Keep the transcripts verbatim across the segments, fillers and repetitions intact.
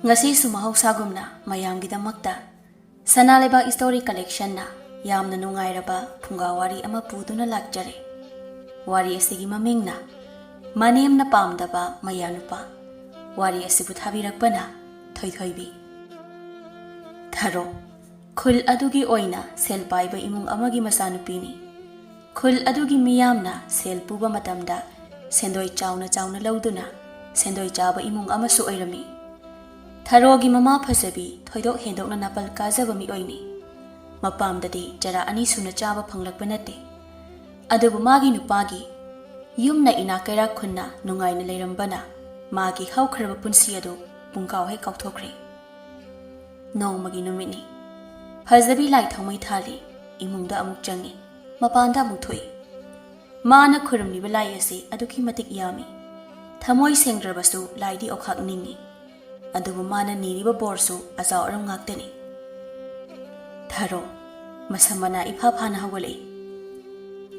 ꯉꯁꯤꯁꯨ ꯃꯍꯧꯁꯥꯒꯨꯝꯅ ꯃꯌꯥꯝꯒꯤꯗꯃꯛꯇ ꯁꯅꯥ ꯂꯩꯕꯥꯛ ꯏꯁꯇꯣꯔꯤ ꯀꯂꯦꯛꯁꯟꯅ ꯌꯥꯝꯅ ꯅꯨꯡꯉꯥꯏꯔꯕ ꯐꯨꯡꯒꯥ ꯋꯥꯔꯤ ꯑꯃ ꯄꯨꯗꯨꯅ ꯂꯥꯛꯆꯔꯦ꯫ ꯋꯥꯔꯤ ꯑꯁꯤꯒꯤ ꯃꯃꯤꯡꯅ ꯃꯅꯦꯝꯅ ꯄꯥꯝꯗꯕ ꯃꯌꯥꯅꯨꯄꯥ꯫ ꯋꯥꯔꯤ ꯑꯁꯤꯕꯨ ꯊꯥꯕꯤꯔꯛꯄꯅ ꯊꯣꯏꯊꯣꯏꯕꯤ꯫ ꯊꯔꯣ ꯈꯨꯜ ꯑꯗꯨꯒꯤ ꯑꯣꯏꯅ ꯁꯦꯜ ꯄꯥꯏꯕ ꯏꯃꯨꯡ ꯑꯃꯒꯤ ꯃꯆꯥꯅꯨꯄꯤꯅꯤ꯫ ꯈꯨꯜ ꯑꯗꯨꯒꯤ ꯃꯤꯌꯥꯝꯅ ꯁꯦꯜ ꯄꯨꯕ ꯃꯇꯝꯗ ꯁꯦꯟꯗꯣꯏ ꯆꯥꯎꯅ ꯆꯥꯎꯅ ꯂꯧꯗꯨꯅ ꯁꯦꯟꯗꯣꯏ ꯆꯥꯕ ꯏꯃꯨꯡ ꯑꯃꯁꯨ ꯑꯣꯏꯔꯝꯃꯤ꯫ ꯊꯔꯣꯒꯤ ꯃꯃꯥ ꯐꯖꯕꯤ ꯊꯣꯏꯗꯣꯛ ꯍꯦꯟꯗꯣꯛꯅ ꯅꯥꯄꯜ ꯀꯥꯖꯕ ꯃꯤꯑꯣꯏꯅꯤ꯫ ꯃꯄꯥꯝꯗꯗꯤ ꯆꯔꯥ ꯑꯅꯤ ꯁꯨꯅ ꯆꯥꯕ ꯐꯪꯂꯛꯄ ꯅꯠꯇꯦ꯫ ꯑꯗꯨꯕꯨ ꯃꯥꯒꯤ ꯅꯨꯄꯥꯒꯤ ꯌꯨꯝꯅ ꯏꯅꯥꯛ ꯀꯩꯔꯥꯛ ꯈꯨꯟꯅ ꯅꯨꯡꯉꯥꯏꯅ ꯂꯩꯔꯝꯕꯅ ꯃꯥꯒꯤ ꯍꯧꯈ꯭ꯔꯕ ꯄꯨꯟꯁꯤ ꯑꯗꯨ ꯄꯨꯡꯀꯥꯎ ꯍꯦꯛ ꯀꯥꯎꯊꯣꯛꯈ꯭ꯔꯦ꯫ ꯅꯣꯡꯃꯒꯤ ꯅꯨꯃꯤꯠꯅꯤ꯫ ꯐꯖꯕꯤ ꯂꯥꯏ ꯊꯥꯎꯃꯩ ꯊꯥꯜꯂꯤ꯫ ꯏꯃꯨꯡꯗ ꯑꯃꯨꯛ ꯆꯪꯉꯤ, ꯃꯄꯥꯟꯗ ꯑꯃꯨꯛ ꯊꯣꯛꯏ꯫ ꯃꯥꯅ ꯈꯨꯔꯨꯝꯂꯤꯕ ꯂꯥꯏ ꯑꯁꯤ ꯑꯗꯨꯛꯀꯤ ꯃꯇꯤꯛ ꯌꯥꯝꯃꯤ꯫ ꯊꯃꯣꯏ ꯁꯦꯡꯗ꯭ꯔꯕꯁꯨ ꯂꯥꯏꯗꯤ ꯑꯣꯈꯥꯛ ꯅꯤꯡꯉꯤ꯫ ꯑꯗꯨꯕꯨ ꯃꯥꯅ ꯅꯤꯔꯤꯕ ꯕꯣꯔꯁꯨ ꯑꯆꯥꯎ ꯑꯔꯝ ꯉꯥꯛꯇꯅꯤ꯫ ꯊꯔꯣ ꯃꯁꯝ ꯃꯅꯥ ꯏꯐꯥ ꯐꯥꯅ ꯍꯧꯒꯠꯂꯛꯏ꯫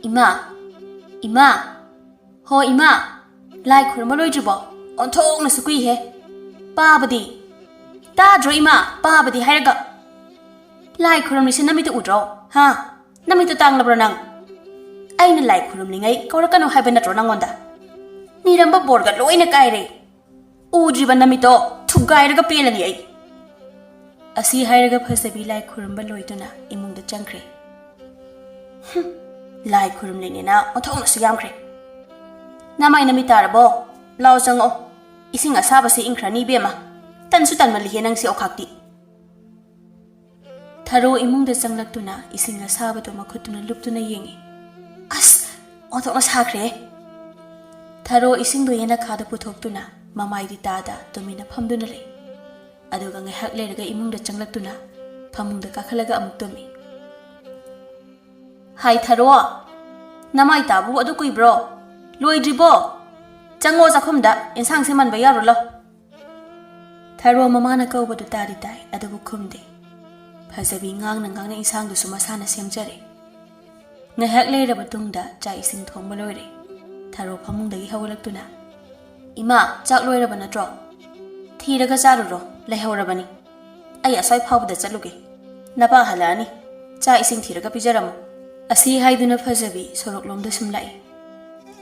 "ꯏꯃꯥ! ꯏꯃꯥ! ꯍꯣ ꯏꯃꯥ! ꯂꯥꯏ ꯈꯨꯔꯨꯝꯕ ꯂꯣꯏꯗ꯭ꯔꯤꯕꯣ? ꯑꯣꯟꯊꯣꯛꯅꯁꯨ ꯀꯨꯏꯍꯦ꯫ ꯄꯥꯕꯗꯤ? ꯇꯥꯗ꯭ꯔꯣ ꯏꯃꯥ? ꯄꯥꯕꯗꯤ ꯍꯥꯏꯔꯒ꯫ ꯂꯥꯏ ꯈꯨꯔꯨꯝꯂꯤꯁꯦ ꯅꯃꯤꯠꯇ ꯎꯗ꯭ꯔꯣ? ꯍꯥ? ꯅꯃꯤꯠꯇꯨ ꯇꯥꯡꯂꯕ꯭ꯔꯣ ꯅꯪ? ꯑꯩꯅ ꯂꯥꯏ ꯈꯨꯔꯨꯝꯂꯤꯉꯩ ꯀꯧꯔꯛꯀꯅꯨ ꯍꯥꯏꯕ ꯅꯠꯇ꯭ꯔꯣ ꯅꯪꯉꯣꯟꯗ? ꯅꯤꯔꯝꯕ ꯕꯣꯔꯒ ꯂꯣꯏꯅ ꯀꯥꯏꯔꯦ꯫ ꯎꯗ꯭ꯔꯤꯕ ꯅꯃꯤꯠꯇꯣ ꯊꯨꯒꯥꯏꯔꯒ ꯄꯦꯜꯂꯅꯤ ꯑꯩ꯫" ꯑꯁꯤ ꯍꯥꯏꯔꯒ ꯐꯖꯕꯤ ꯂꯥꯏ ꯈꯨꯔꯨꯝꯕ ꯂꯣꯏꯗꯨꯅ ꯏꯃꯨꯡꯗ ꯆꯪꯈ꯭ꯔꯦ꯫ "ꯍꯨꯝ, ꯂꯥꯏ ꯈꯨꯔꯨꯝꯂꯤꯅꯦꯅ ꯑꯣꯟꯊꯣꯛꯅꯁꯨ ꯌꯥꯝꯈ꯭ꯔꯦ꯫ ꯅꯃꯥꯏ ꯅꯃꯤꯠ ꯇꯥꯔꯕꯣ? ꯂꯥꯎ ꯆꯪꯉꯛꯑꯣ꯫ ꯏꯁꯤꯡ ꯑꯁꯥꯕꯁꯤ ꯏꯪꯈ꯭ꯔꯅꯤ ꯏꯕꯦꯝꯃ꯫ ꯇꯟꯁꯨ ꯇꯟꯃꯜꯂꯤꯍꯦ ꯅꯪꯁꯤ ꯑꯣꯈꯥꯛꯇꯤ꯫" ꯊꯔꯣ ꯏꯃꯨꯡꯗ ꯆꯪꯂꯛꯇꯨꯅ ꯏꯁꯤꯡ ꯑꯁꯥꯕꯗꯨ ꯃꯈꯨꯠꯇꯨꯅ ꯂꯨꯞꯇꯨꯅ ꯌꯦꯡꯉꯤ꯫ "ꯑꯁ! ꯑꯣꯟꯊꯣꯛꯅ ꯁꯥꯈ꯭ꯔꯦ!" ꯊꯔꯣ ꯏꯁꯤꯡꯗꯨ ꯌꯦꯅꯈꯥꯗ ꯄꯨꯊꯣꯛꯇꯨꯅ ꯃꯃꯥꯏꯗꯤ ꯇꯥꯗ ꯇꯨꯃꯤꯟꯅ ꯐꯝꯗꯨꯅ ꯂꯩ꯫ ꯑꯗꯨꯒ ꯉꯥꯏꯍꯥꯛ ꯂꯩꯔꯒ ꯏꯃꯨꯡꯗ ꯆꯪꯂꯛꯇꯨꯅ ꯐꯃꯨꯡꯗ ꯀꯥꯈꯠꯂꯒ ꯑꯃꯨꯛ ꯇꯨꯝꯃꯤ꯫ "ꯍꯥꯏ ꯊꯔꯣ, ꯅꯃꯥꯏ ꯇꯥꯕꯕꯨ ꯑꯗꯨ ꯀꯨꯏꯕ꯭ꯔꯣ? ꯂꯣꯏꯗ꯭ꯔꯤꯕꯣ? ꯆꯪꯉꯣ ꯆꯥꯛꯈꯨꯝꯗ, ꯏꯟꯁꯥꯡ ꯁꯦꯝꯍꯟꯕ ꯌꯥꯔꯨ ꯂꯥꯎ꯫" ꯊꯔꯣ ꯃꯃꯥꯅ ꯀꯧꯕꯗꯨ ꯇꯥꯗꯤ ꯇꯥꯏ, ꯑꯗꯨꯕꯨ ꯈꯨꯝꯗꯦ꯫ ꯐꯖꯕꯤ ꯉꯥꯡꯅ ꯉꯥꯡꯅ ꯏꯟꯁꯥꯡꯗꯨꯁꯨ ꯃꯁꯥꯅ ꯁꯦꯝꯖꯔꯦ꯫ ꯉꯥꯏꯍꯥꯛ ꯂꯩꯔꯕ ꯇꯨꯡꯗ ꯆꯥꯛ ꯏꯁꯤꯡ ꯊꯣꯡꯕ ꯂꯣꯏꯔꯦ꯫ ꯊꯔꯣ ꯐꯃꯨꯡꯗꯒꯤ ꯍꯧꯒꯠꯂꯛꯇꯨꯅ, "ꯏꯃꯥ, ꯆꯥꯛ ꯂꯣꯏꯔꯕ ꯅꯠꯇ꯭ꯔꯣ? ꯊꯤꯔꯒ ꯆꯥꯔꯨꯔꯣ꯫ "ꯂꯩꯍꯧꯔꯕꯅꯤ꯫ ꯑꯩ ꯑꯁ꯭ꯋꯥꯏ ꯐꯥꯎꯕꯗ ꯆꯠꯂꯨꯒꯦ꯫ ꯅꯄꯥ ꯍꯜꯂꯛꯑꯅꯤ꯫ ꯆꯥꯛ ꯏꯁꯤꯡ ꯊꯤꯔꯒ ꯄꯤꯖꯔꯝꯃꯨ"꯫ ꯑꯁꯤ ꯍꯥꯏꯗꯨꯅ ꯐꯖꯕꯤ ꯁꯣꯔꯣꯛꯂꯣꯝꯗ ꯁꯨꯝ ꯂꯥꯛꯏ꯫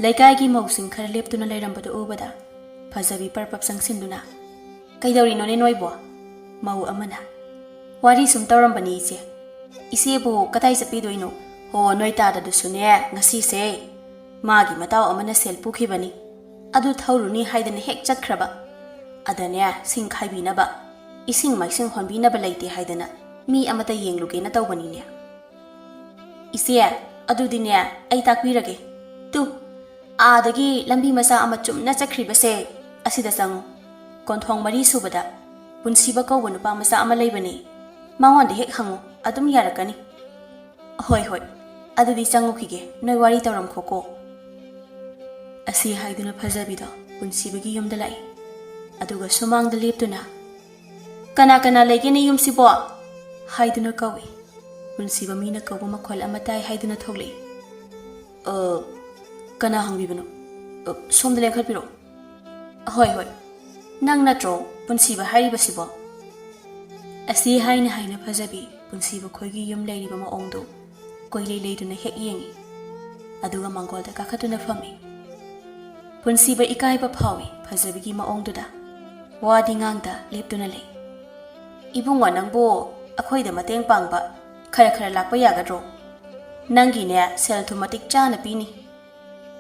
ꯂꯩꯀꯥꯏꯒꯤ ꯃꯧꯁꯤꯡ ꯈꯔ ꯂꯦꯞꯇꯨꯅ ꯂꯩꯔꯝꯕꯗꯨ ꯎꯕꯗ ꯐꯖꯕꯤ ꯄꯔꯄꯞ ꯆꯪꯁꯤꯟꯗꯨꯅ, "ꯀꯩꯗꯧꯔꯤꯅꯣꯅꯦ ꯅꯣꯏꯕꯣ?" ꯃꯧ ꯑꯃꯅ, "ꯋꯥꯔꯤ ꯁꯨꯝ ꯇꯧꯔꯝꯕꯅꯤ ꯏꯆꯦ꯫ ꯏꯆꯦꯕꯨ ꯀꯗꯥꯏ ꯆꯠꯄꯤꯗꯣꯏꯅꯣ? ꯍꯣ, ꯅꯣꯏ ꯇꯥꯗꯗꯨꯁꯨꯅꯦ, ꯉꯁꯤꯁꯦ ꯃꯥꯒꯤ ꯃꯇꯥꯎ ꯑꯃꯅ ꯁꯦꯜ ꯄꯨꯈꯤꯕꯅꯤ꯫ ꯑꯗꯨ ꯊꯧꯔꯨꯅꯤ ꯍꯥꯏꯗꯅ ꯍꯦꯛ ꯆꯠꯈ꯭ꯔꯕ꯫ ꯑꯗꯅꯦ, ꯁꯤꯡ ꯈꯥꯏꯕꯤꯅꯕ, ꯏꯁꯤꯡ ꯃꯥꯏꯁꯤꯡ ꯍꯣꯟꯕꯤꯅꯕ ꯂꯩꯇꯦ ꯍꯥꯏꯗꯅ ꯃꯤ ꯑꯃꯇ ꯌꯦꯡꯂꯨꯒꯦꯅ ꯇꯧꯕꯅꯤꯅꯦ꯫ ꯏꯆꯦ, ꯑꯗꯨꯗꯤꯅꯦ, ꯑꯩ ꯇꯥꯛꯄꯤꯔꯒꯦ꯫ ꯇꯨ, ꯑꯥꯗꯒꯤ ꯂꯝꯕꯤ ꯃꯆꯥ ꯑꯃ ꯆꯨꯝꯅ ꯆꯠꯈ꯭ꯔꯤꯕꯁꯦ, ꯑꯁꯤꯗ ꯆꯪꯉꯨ꯫ ꯀꯣꯟꯊꯣꯡ ꯃꯔꯤ ꯁꯨꯕꯗ ꯄꯨꯟꯁꯤꯕ ꯀꯧꯕ ꯅꯨꯄꯥ ꯃꯆꯥ ꯑꯃ ꯂꯩꯕꯅꯦ꯫ ꯃꯉꯣꯟꯗ ꯍꯦꯛ ꯍꯪꯉꯨ, ꯑꯗꯨꯝ ꯌꯥꯔꯛꯀꯅꯤ"꯫ "ꯍꯣꯏ, ꯍꯣꯏ, ꯑꯗꯨꯗꯤ ꯆꯪꯉꯨꯈꯤꯒꯦ, ꯅꯣꯏ ꯋꯥꯔꯤ ꯇꯧꯔꯝꯈꯣꯀꯣ"꯫ ꯑꯁꯤ ꯍꯥꯏꯗꯨꯅ ꯐꯖꯕꯤꯗꯣ ꯄꯨꯟꯁꯤꯕꯒꯤ ꯌꯨꯝꯗ ꯂꯥꯛꯏ꯫ ꯑꯗꯨꯒ ꯁꯨꯃꯥꯡꯗ ꯂꯦꯞꯇꯨꯅ, "ꯀꯅꯥ ꯀꯅꯥ ꯂꯩꯒꯦꯅꯦ ꯌꯨꯝꯁꯤꯕꯣ?" ꯍꯥꯏꯗꯨꯅ ꯀꯧꯏ꯫ ꯄꯨꯟꯁꯤꯕ ꯃꯤꯅ ꯀꯧꯕ ꯃꯈꯣꯜ ꯑꯃ ꯇꯥꯏ ꯍꯥꯏꯗꯨꯅ ꯊꯣꯛꯂꯛꯏ꯫ "ꯑ, ꯀꯅꯥ ꯍꯪꯕꯤꯕꯅꯣ? ꯑ, ꯁꯣꯝꯗ ꯂꯦꯡꯈꯠꯄꯤꯔꯛꯑꯣ"꯫ "ꯍꯣꯏ, ꯍꯣꯏ꯫ ꯅꯪ ꯅꯠꯇ꯭ꯔꯣ ꯄꯨꯟꯁꯤꯕ ꯍꯥꯏꯔꯤꯕꯁꯤꯕꯣ?" ꯑꯁꯤ ꯍꯥꯏꯅ ꯍꯥꯏꯅ ꯐꯖꯕꯤ ꯄꯨꯟꯁꯤꯕ ꯈꯣꯏꯒꯤ ꯌꯨꯝ ꯂꯩꯔꯤꯕ ꯃꯑꯣꯡꯗꯨ ꯀꯣꯏꯂꯩ ꯂꯩꯗꯨꯅ ꯍꯦꯛ ꯌꯦꯡꯏ꯫ ꯑꯗꯨꯒ ꯃꯥꯡꯒꯣꯜꯗ ꯀꯥꯈꯠꯇꯨꯅ ꯐꯝꯃꯤ꯫ ꯄꯨꯟꯁꯤꯕ ꯏꯀꯥꯏꯕ ꯐꯥꯎꯏ ꯐꯖꯕꯤꯒꯤ ꯃꯑꯣꯡꯗꯨꯗ꯫ ꯋꯥꯗꯤ ꯉꯥꯡꯗ ꯂꯦꯞꯇꯨꯅ ꯂꯩ꯫ "ꯏꯕꯨꯡꯉꯣ, ꯅꯪꯕꯨ ꯑꯩꯈꯣꯏꯗ ꯃꯇꯦꯡ ꯄꯥꯡꯕ ꯈꯔ ꯈꯔ ꯂꯥꯛꯄ ꯌꯥꯒꯗ꯭ꯔꯣ? ꯅꯪꯒꯤꯅꯦ ꯁꯦꯜ ꯊꯨꯝ ꯃꯇꯤꯛ ꯆꯥꯅ ꯄꯤꯅꯤ꯫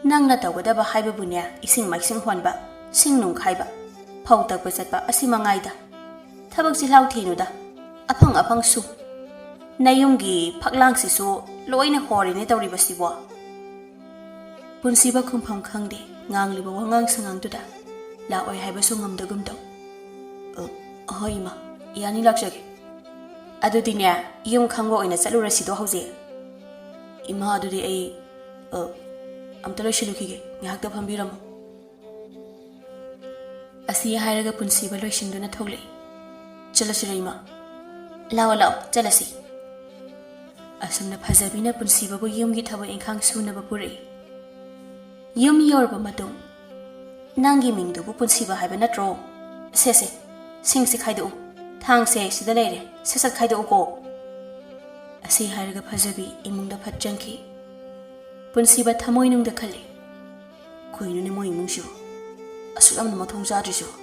ꯅꯪꯅ ꯇꯧꯒꯗꯕ ꯍꯥꯏꯕꯕꯨꯅꯦ, ꯏꯁꯤꯡ ꯃꯥꯏꯁꯤꯡ ꯍꯣꯟꯕ, ꯁꯤꯡ ꯅꯨꯡ ꯈꯥꯏꯕ, ꯐꯧ ꯇꯛꯄ ꯆꯠꯄ ꯑꯁꯤ ꯃꯉꯥꯏꯗ꯫ ꯊꯕꯛ ꯆꯤꯜꯍꯥꯎ ꯊꯤꯅꯨꯗ, ꯑꯐꯪ ꯑꯐꯪ ꯁꯨ꯫ ꯅꯌꯨꯝꯒꯤ ꯐꯛꯂꯥꯡꯁꯤꯁꯨ ꯂꯣꯏꯅ ꯍꯣꯔꯤꯅꯦ ꯇꯧꯔꯤꯕꯁꯤꯕꯣ"꯫ ꯄꯨꯟꯁꯤꯕ ꯈꯨꯝꯐꯝ ꯈꯪꯗꯦ꯫ ꯉꯥꯡꯂꯤꯕ ꯋꯥꯉꯥꯡ ꯁꯉꯥꯡꯗꯨꯗ ꯂꯥꯛꯑꯣꯏ ꯍꯥꯏꯕꯁꯨ ꯉꯝꯗꯒꯨꯝ ꯇꯧ꯫ "ꯑ, ꯍꯣꯏ ꯏꯃꯥ, ꯌꯥꯅꯤ, ꯂꯥꯛꯆꯒꯦ꯫ ꯑꯗꯨꯗꯤꯅꯦ, ꯌꯨꯝ ꯈꯪꯕ ꯑꯣꯏꯅ ꯆꯠꯂꯨꯔꯁꯤꯗꯣ ꯍꯧꯖꯤꯛ꯫ ꯏꯃꯥ, ꯑꯗꯨꯗꯤ ꯑꯩ, ꯑ, ꯑꯝꯇ ꯂꯣꯏꯁꯤꯜꯂꯨꯈꯤꯒꯦ, ꯉꯥꯏꯍꯥꯛꯇ ꯐꯝꯕꯤꯔꯝꯃꯨ"꯫ ꯑꯁꯤ ꯍꯥꯏꯔꯒ ꯄꯨꯟꯁꯤꯕ ꯂꯣꯏꯁꯤꯟꯗꯨꯅ ꯊꯣꯛꯂꯛꯏ꯫ "ꯆꯠꯂꯁꯤꯔ ꯏꯃꯥ?" "ꯂꯥꯛꯑꯣ, ꯂꯥꯛꯑꯣ, ꯆꯠꯂꯁꯤ"꯫ ꯑꯁꯨꯝꯅ ꯐꯖꯕꯤꯅ ꯄꯨꯟꯁꯤꯕꯕꯨ ꯌꯨꯝꯒꯤ ꯊꯕꯛ ꯏꯪꯈꯥꯡ ꯁꯨꯅꯕ ꯄꯨꯔꯛꯏ꯫ ꯌꯨꯝ ꯌꯧꯔꯕ ꯃꯇꯨꯡ, "ꯅꯪꯒꯤ ꯃꯤꯡꯗꯨꯕꯨ ꯄꯨꯟꯁꯤꯕ ꯍꯥꯏꯕ ꯅꯠꯇ꯭ꯔꯣ? ꯁꯦ, ꯁꯦ, "ꯁꯤꯡꯁꯤ ꯈꯥꯏꯗꯣꯛꯎ꯫ ꯊꯥꯡꯁꯦ ꯁꯤꯗ ꯂꯩꯔꯦ꯫ ꯁꯠ ꯁꯠ ꯈꯥꯏꯗꯣꯛꯎꯀꯣ꯫" ꯑꯁꯤ ꯍꯥꯏꯔꯒ ꯐꯖꯕꯤ ꯏꯃꯨꯡꯗ ꯐꯠ ꯆꯪꯈꯤ꯫ ꯄꯨꯟꯁꯤꯕ ꯊꯃꯣꯏꯅꯨꯡꯗ ꯈꯜꯂꯤ, "ꯀꯩꯅꯣꯅꯦ ꯃꯣꯏ ꯏꯃꯨꯡꯁꯤꯕꯨ? ꯑꯁꯨꯛ ꯌꯥꯝꯅ ꯃꯊꯣꯡ ꯆꯥꯗ꯭ꯔꯤꯁꯤꯕꯨ?"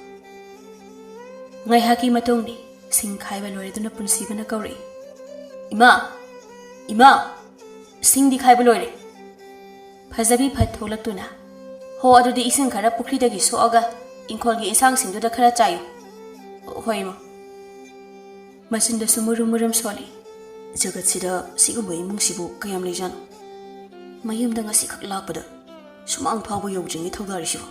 ꯉꯥꯏꯍꯥꯛꯀꯤ ꯃꯇꯨꯡꯗꯤ ꯁꯤꯡ ꯈꯥꯏꯕ ꯂꯣꯏꯔꯗꯨꯅ ꯄꯨꯟꯁꯤꯕꯅ ꯀꯧꯔꯛꯏ, "ꯏꯃꯥ! ꯏꯃꯥ! ꯁꯤꯡꯗꯤ ꯈꯥꯏꯕ ꯂꯣꯏꯔꯦ꯫" ꯐꯖꯕꯤ ꯐꯠ ꯊꯣꯛꯂꯛꯇꯨꯅ, "ꯍꯣ, ꯑꯗꯨꯗꯤ ꯏꯁꯤꯡ ꯈꯔ ꯄꯨꯈ꯭ꯔꯤꯗꯒꯤ ꯁꯣꯛꯑꯒ ꯏꯪꯈꯣꯜꯒꯤ ꯏꯟꯁꯥꯡꯁꯤꯡꯗꯨꯗ ꯈꯔ ꯆꯥꯏꯌꯨ꯫" "ꯍꯣꯏ, ꯏꯃꯥ꯫" ꯃꯆꯤꯟꯗꯁꯨ ꯃꯨꯔꯨꯝ ꯃꯨꯔꯨꯝ ꯁꯣꯜꯂꯤ꯫ ꯖꯒꯠꯁꯤꯗ ꯁꯤꯒꯨꯝꯕ ꯏꯃꯨꯡꯁꯤꯕꯨ ꯀꯌꯥꯝ ꯂꯩꯖꯥꯠꯅꯣ? ꯃꯌꯨꯝꯗ ꯉꯁꯤꯈꯛ ꯂꯥꯛꯄꯗ ꯁꯨꯃꯥꯡ ꯐꯥꯎꯕ ꯌꯧꯗ꯭ꯔꯤꯉꯩ ꯊꯧꯗꯥꯔꯤꯁꯤꯕꯨ꯫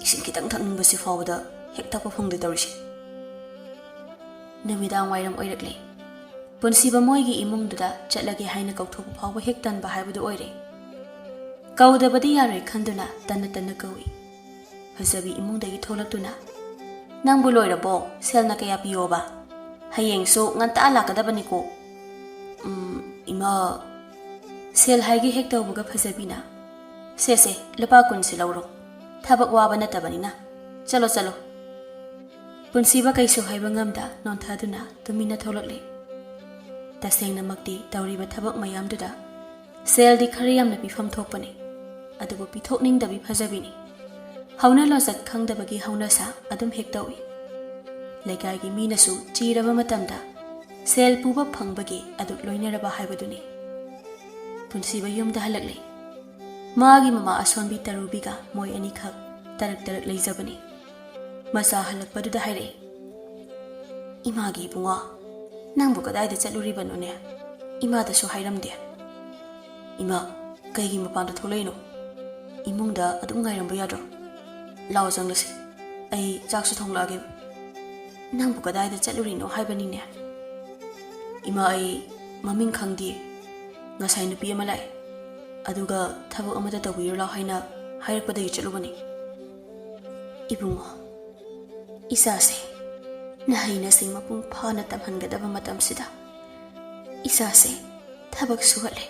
ꯏꯁꯤꯡ ꯈꯤꯇꯪ ꯊꯛꯅꯤꯡꯕꯁꯤ ꯐꯥꯎꯕꯗ ꯍꯦꯛ ꯊꯛꯄ ꯐꯪꯗꯦ ꯇꯧꯔꯤꯁꯦ꯫ ꯅꯨꯃꯤꯗꯥꯡ ꯋꯥꯏꯔꯝ ꯑꯣꯏꯔꯛꯂꯦ꯫ ꯄꯨꯟꯁꯤꯕ ꯃꯣꯏꯒꯤ ꯏꯃꯨꯡꯗꯨꯗ ꯆꯠꯂꯒꯦ ꯍꯥꯏꯅ ꯀꯧꯊꯣꯛꯄ ꯐꯥꯎꯕ ꯍꯦꯛ ꯇꯟꯕ ꯍꯥꯏꯕꯗꯨ ꯑꯣꯏꯔꯦ꯫ ꯀꯧꯗꯕꯗꯤ ꯌꯥꯔꯣꯏ ꯈꯟꯗꯨꯅ ꯇꯟꯅ ꯇꯟꯅ ꯀꯧꯏ꯫ ꯐꯖꯕꯤ ꯏꯃꯨꯡꯗꯒꯤ ꯊꯣꯛꯂꯛꯇꯨꯅ, "ꯅꯪꯕꯨ ꯂꯣꯏꯔꯕꯣ? ꯁꯦꯜꯅ ꯀꯌꯥ ꯄꯤꯌꯣꯕ? ꯍꯌꯦꯡꯁꯨ ꯉꯟꯇꯥ ꯂꯥꯛꯀꯗꯕꯅꯤꯀꯣ꯫" "ꯎꯝ, ꯏꯃꯥ꯫" ꯁꯦꯜ ꯍꯥꯏꯒꯦ ꯍꯦꯛ ꯇꯧꯕꯒ ꯐꯖꯕꯤꯅ, "ꯁꯦ, ꯁꯦ, ꯂꯨꯄꯥ ꯀꯨꯟꯁꯤ ꯂꯧꯔꯣ꯫ ꯊꯕꯛ ꯋꯥꯕ ꯅꯠꯇꯕꯅꯤꯅ꯫ ꯆꯠꯂꯣ, ꯆꯠꯂꯣ꯫" ꯄꯨꯟꯁꯤꯕ ꯀꯩꯁꯨ ꯍꯥꯏꯕ ꯉꯝꯗ ꯅꯣꯟꯊꯗꯨꯅ ꯇꯨꯃꯤꯟꯅ ꯊꯣꯛꯂꯛꯂꯦ꯫ ꯇꯁꯦꯡꯅꯃꯛꯇꯤ ꯇꯧꯔꯤꯕ ꯊꯕꯛ ꯃꯌꯥꯝꯗꯨꯗ ꯁꯦꯜꯗꯤ ꯈꯔ ꯌꯥꯝꯅ ꯄꯤꯐꯝ ꯊꯣꯛꯄꯅꯤ, ꯑꯗꯨꯕꯨ ꯄꯤꯊꯣꯛꯅꯤꯡꯗꯕꯤ ꯐꯖꯕꯤꯅꯤ꯫ ꯍꯧꯅ ꯂꯣꯟꯆꯠ ꯈꯪꯗꯕꯒꯤ ꯍꯧꯅꯁꯥ ꯑꯗꯨꯝ ꯍꯦꯛ ꯇꯧꯏ꯫ ꯂꯩꯀꯥꯏꯒꯤ ꯃꯤꯅꯁꯨ ꯆꯤꯔꯕ ꯃꯇꯝꯗ ꯁꯦꯜ ꯄꯨꯕ ꯐꯪꯕꯒꯤ ꯑꯗꯨ ꯂꯣꯏꯅꯔꯕ ꯍꯥꯏꯕꯗꯨꯅꯤ꯫ ꯄꯨꯟꯁꯤꯕ ꯌꯨꯝꯗ ꯍꯜꯂꯛꯂꯦ꯫ ꯃꯥꯒꯤ ꯃꯃꯥ ꯑꯁꯣꯟꯕꯤ ꯇꯔꯨꯕꯤꯒ ꯃꯣꯏ ꯑꯅꯤꯈꯛ ꯇꯔꯛ ꯇꯔꯛ ꯂꯩꯖꯕꯅꯤ꯫ ꯃꯆꯥ ꯍꯜꯂꯛꯄꯗꯨꯗ ꯍꯥꯏꯔꯛꯏ, "ꯏꯃꯥꯒꯤ ꯏꯕꯨꯡꯉꯣ, ꯅꯪꯕꯨ ꯀꯗꯥꯏꯗ ꯆꯠꯂꯨꯔꯤꯕꯅꯣꯅꯦ? ꯏꯃꯥꯗꯁꯨ ꯍꯥꯏꯔꯝꯗꯦ꯫" "ꯏꯃꯥ, ꯀꯩꯒꯤ ꯃꯄꯥꯟꯗ ꯊꯣꯛꯂꯛꯏꯅꯣ? ꯏꯃꯨꯡꯗ ꯑꯗꯨꯝ ꯉꯥꯏꯔꯝꯕ ꯌꯥꯗ꯭ꯔꯣ? ꯂꯥꯛꯑꯣ ꯆꯪꯂꯁꯤ, ꯑꯩ ꯆꯥꯛꯁꯨ ꯊꯣꯡꯂꯛꯑꯒꯦ꯫" "ꯅꯪꯕꯨ ꯀꯗꯥꯏꯗ ꯆꯠꯂꯨꯔꯤꯅꯣ ꯍꯥꯏꯕꯅꯤꯅꯦ?" "ꯏꯃꯥ, ꯑꯩ ꯃꯃꯤꯡ ꯈꯪꯗꯦ꯫ ꯉꯁꯥꯏ ꯅꯨꯄꯤ ꯑꯃ ꯂꯥꯛꯑꯦ, ꯑꯗꯨꯒ ꯊꯕꯛ ꯑꯃꯇ ꯇꯧꯕꯤꯔꯨ ꯂꯥꯎ ꯍꯥꯏꯅ ꯍꯥꯏꯔꯛꯄꯗꯒꯤ ꯆꯠꯂꯨꯕꯅꯤ꯫" "ꯏꯕꯨꯡꯉꯣ, ꯏꯆꯥꯁꯦ ꯅꯍꯩ ꯅꯁꯤꯡ ꯃꯄꯨꯡ ꯐꯥꯅ ꯇꯝꯍꯟꯒꯗꯕ ꯃꯇꯝꯁꯤꯗ ꯏꯆꯥꯁꯦ ꯊꯕꯛ ꯁꯨꯍꯜꯂꯦ꯫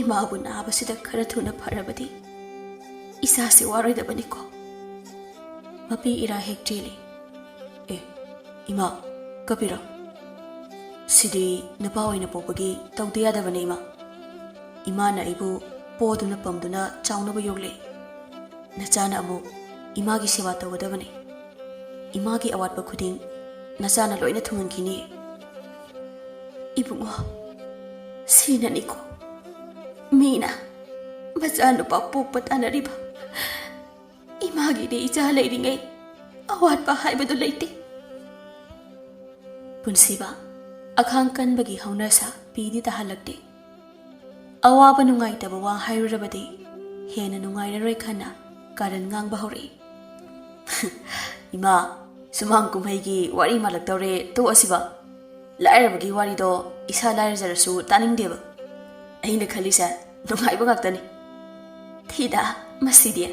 ꯏꯃꯥꯕꯨ ꯅꯥꯕꯁꯤꯗ ꯈꯔ ꯊꯨꯅ ꯐꯔꯕꯗꯤ ꯏꯆꯥꯁꯦ ꯋꯥꯔꯣꯏꯗꯕꯅꯤꯀꯣ꯫" ꯃꯄꯤ ꯏꯔꯥ ꯍꯦꯛ ꯆꯦꯜꯂꯤ꯫ ꯏꯃꯥ, ꯀꯞꯄꯤꯔꯣ? ꯁꯤꯗꯤ ꯅꯨꯄꯥ ꯑꯣꯏꯅ ꯄꯣꯛꯄꯒꯤ ꯇꯧꯗ ꯌꯥꯗꯕꯅꯦ, ꯏꯃꯥ꯫ ꯏꯃꯥꯅ ꯑꯩꯕꯨ ꯄꯣꯗꯨꯅ ꯄꯝꯗꯨꯅ ꯆꯥꯎꯅꯕ ꯌꯣꯛꯂꯦ꯫ ꯅꯆꯥꯅ ꯑꯃꯨꯛ ꯏꯃꯥꯒꯤ ꯁꯦꯕꯥ ꯇꯧꯒꯗꯕꯅꯦ꯫ ꯏꯃꯥꯒꯤ ꯑꯋꯥꯠꯄ ꯈꯨꯗꯤꯡ ꯅꯆꯥꯅ ꯂꯣꯏꯅ ꯊꯨꯡꯍꯟꯈꯤꯅꯤ꯫ ꯏꯕꯨꯡꯉꯣ, ꯁꯤꯅꯅꯤꯀꯣ ꯃꯤꯅ ꯃꯆꯥꯅꯨꯄꯥ ꯄꯣꯛꯄ ꯇꯥꯅꯔꯤꯕ꯫ ꯏꯃꯥꯒꯤꯗꯤ ꯏꯆꯥ ꯂꯩꯔꯤꯉꯩ ꯑꯋꯥꯠꯄ ꯍꯥꯏꯕꯗꯨ ꯂꯩꯇꯦ꯫ ꯄꯨꯟꯁꯤꯕ, ꯑꯈꯥꯡ ꯀꯟꯕꯒꯤ ꯍꯧꯅꯁꯥ ꯄꯤꯗꯤ ꯇꯥꯍꯜꯂꯛꯇꯦ꯫ ꯑꯋꯥꯕ ꯅꯨꯡꯉꯥꯏꯇꯕ ꯋꯥ ꯍꯥꯏꯔꯨꯔꯕꯗꯤ ꯍꯦꯟꯅ ꯅꯨꯡꯉꯥꯏꯔꯔꯣꯏ ꯈꯟꯅ ꯀꯥꯔꯟ ꯉꯥꯡꯕ ꯍꯧꯔꯛꯏ꯫ ꯏꯃꯥ, ꯁꯨꯃꯥꯡ ꯀꯨꯝꯍꯩꯒꯤ ꯋꯥꯔꯤ ꯃꯥꯜꯂꯛꯇꯧꯔꯦ, ꯇꯣꯛꯑꯁꯤꯕ꯫ ꯂꯥꯏꯔꯕꯒꯤ ꯋꯥꯔꯤꯗꯣ ꯏꯁꯥ ꯂꯥꯏꯔꯖꯔꯁꯨ ꯇꯥꯅꯤꯡꯗꯦꯕ꯫ ꯑꯩꯅ ꯈꯜꯂꯤꯁꯦ ꯅꯨꯡꯉꯥꯏꯕ ꯉꯥꯛꯇꯅꯤ꯫ ꯊꯤꯗ, ꯃꯁꯤꯗꯤ꯫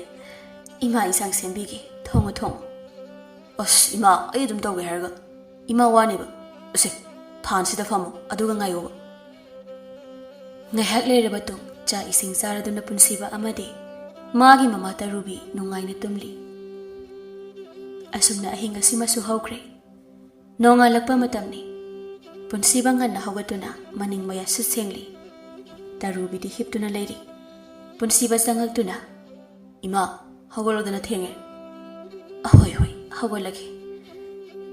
ꯏꯃꯥ ꯏꯟꯁꯥꯡ ꯁꯦꯝꯕꯤꯒꯦ, ꯊꯣꯡꯉꯣ, ꯊꯣꯡꯉꯣ꯫ ꯑꯁ, ꯏꯃꯥ, ꯑꯩ ꯑꯗꯨꯝ ꯇꯧꯒꯦ ꯍꯥꯏꯔꯒ꯫ ꯏꯃꯥ ꯋꯥꯅꯦꯕ꯫ ꯑꯁꯦ, ꯐꯥꯟꯁꯤꯗ ꯐꯝꯃꯣ, ꯑꯗꯨꯒ ꯉꯥꯏꯌꯣꯕ꯫ ꯉꯥꯏꯍꯥꯛ ꯂꯩꯔꯕ ꯇꯨꯡ ꯆꯥꯛ ꯏꯁꯤꯡ ꯆꯥꯔꯗꯨꯅ ꯄꯨꯟꯁꯤꯕ ꯑꯃꯗꯤ ꯃꯥꯒꯤ ꯃꯃꯥ ꯇꯔꯨꯕꯤ ꯅꯨꯡꯉꯥꯏꯅ ꯇꯨꯝꯂꯤ꯫ ꯑꯁꯨꯝꯅ ꯑꯍꯤꯡ ꯑꯁꯤꯃꯁꯨ ꯍꯧꯈ꯭ꯔꯦ꯫ ꯅꯣꯡꯉꯥꯜꯂꯛꯄ ꯃꯇꯝꯅꯤ꯫ ꯄꯨꯟꯁꯤꯕ ꯉꯟꯅ ꯍꯧꯒꯠꯇꯨꯅ ꯃꯅꯤꯡ ꯃꯌꯥ ꯁꯤꯠ ꯁꯦꯡꯂꯤ꯫ ꯇꯔꯨꯕꯤꯗꯤ ꯍꯤꯞꯇꯨꯅ ꯂꯩꯔꯤ꯫ ꯄꯨꯟꯁꯤꯕ ꯆꯪꯉꯛꯇꯨꯅ, "ꯏꯃꯥ, ꯍꯧꯒꯠꯂꯣꯗꯅ, ꯊꯦꯡꯉꯦ꯫" "ꯑꯍꯣꯏ, ꯍꯣꯏ, ꯍꯧꯒꯠꯂꯒꯦ꯫"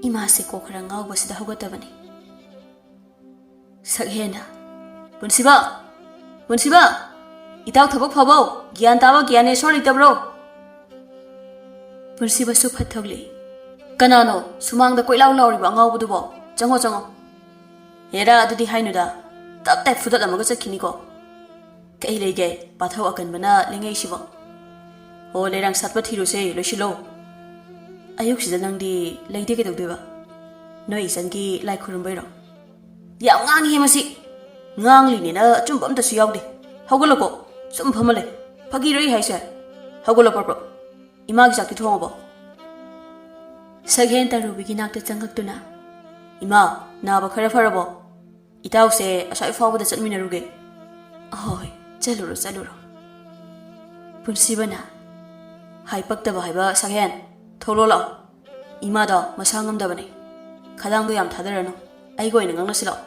ꯏꯃꯥꯁꯦ ꯀꯣꯛ ꯈꯔ ꯉꯥꯎꯕꯁꯤꯗ ꯍꯧꯒꯠꯇꯕꯅꯤ꯫ ꯁꯛꯍꯦꯟꯅ, "ꯄꯨꯟꯁꯤꯕ! ꯄꯨꯟꯁꯤꯕ! ꯏꯇꯥꯎ ꯊꯕꯛ ꯐꯕꯧ! ꯒ꯭ꯌꯥꯟ ꯇꯥꯕ ꯒ꯭ꯌꯥꯅꯦꯁꯣꯔ ꯂꯩꯇꯕ꯭ꯔꯣ?" ꯄꯨꯟꯁꯤꯕꯁꯨ ꯐꯠ ꯊꯣꯛꯂꯛꯏ꯫ "ꯀꯅꯥꯅꯣ ꯁꯨꯃꯥꯡꯗ ꯀꯣꯏꯂꯥꯎ ꯂꯥꯎꯔꯤꯕ ꯑꯉꯥꯎꯕꯗꯨꯕꯣ? ꯆꯪꯉꯣ, ꯆꯪꯉꯣ꯫" "ꯍꯦꯔꯥ, ꯑꯗꯨꯗꯤ ꯍꯥꯏꯅꯨꯗ, ꯇꯞ ꯇꯥꯏ ꯐꯨꯗꯠꯂꯝꯃꯒ ꯆꯠꯈꯤꯅꯤꯀꯣ꯫" "ꯀꯩ ꯂꯩꯒꯦ, ꯄꯥꯊꯧ ꯑꯀꯟꯕꯅ ꯂꯦꯡꯉꯛꯏꯁꯤꯕꯣ?" "ꯑꯣ, ꯂꯩꯔꯥꯡ ꯁꯥꯠꯄ ꯊꯤꯔꯨꯁꯦ, ꯂꯣꯏꯁꯤꯜꯂꯣ꯫ ꯑꯌꯨꯛꯁꯤꯗ ꯅꯪꯗꯤ ꯂꯩꯗꯦ ꯀꯩꯗꯧꯗꯣꯏꯕ?" "ꯅꯣꯏ ꯏꯆꯟꯒꯤ ꯂꯥꯏ ꯈꯨꯔꯨꯝꯕꯩꯔꯣ?" "ꯌꯥꯝ ꯉꯥꯡꯉꯤꯍꯦ ꯃꯁꯤ꯫ ꯉꯥꯡꯂꯤꯅꯦꯅ ꯑꯆꯨꯝꯕ ꯑꯝꯇꯁꯨ ꯌꯥꯎꯗꯦ꯫ ꯍꯧꯒꯠꯂꯣꯀꯣ꯫ ꯁꯨꯝ ꯐꯝꯃ ꯂꯩ꯫ ꯐꯥꯒꯤꯔꯣ ꯑꯩ ꯍꯥꯏꯁꯦ? ꯍꯧꯒꯠꯂꯣ ꯄ꯭ꯔꯞ ꯄ꯭ꯔꯞ꯫ ꯏꯃꯥꯒꯤ ꯆꯥꯛꯇꯤ ꯊꯣꯡꯉꯕꯣ?" ꯁꯛꯍꯦꯟ ꯇꯔꯨꯕꯤꯒꯤ ꯅꯥꯛꯇ ꯆꯪꯉꯛꯇꯨꯅ, "ꯏꯃꯥ, ꯅꯥꯕ ꯈꯔ ꯐꯔꯕꯣ? ꯏꯇꯥꯎꯁꯦ ꯑꯁ꯭ꯋꯥꯏ ꯐꯥꯎꯕꯗ ꯆꯠꯃꯤꯟꯅꯔꯨꯒꯦ꯫" "ꯑꯍꯣꯏ, ꯆꯠꯂꯨꯔꯣ, ꯆꯠꯂꯨꯔꯣ꯫" ꯄꯨꯟꯁꯤꯕꯅ, "ꯍꯥꯏ ꯄꯛꯇꯕ ꯍꯥꯏꯕ ꯁꯛꯍꯦꯟ, ꯊꯣꯛꯂꯛꯑꯣ ꯂꯥꯛꯑꯣ꯫ ꯏꯃꯥꯗꯣ ꯃꯁꯥ ꯉꯝꯗꯕꯅꯦ꯫" ꯈꯗꯥꯡꯗꯣ ꯌꯥꯝ ꯊꯥꯗꯔꯅꯨ, ꯑꯩꯒ ꯑꯣꯏꯅ ꯉꯥꯡꯅꯁꯤ ꯂꯥꯛꯑꯣ꯫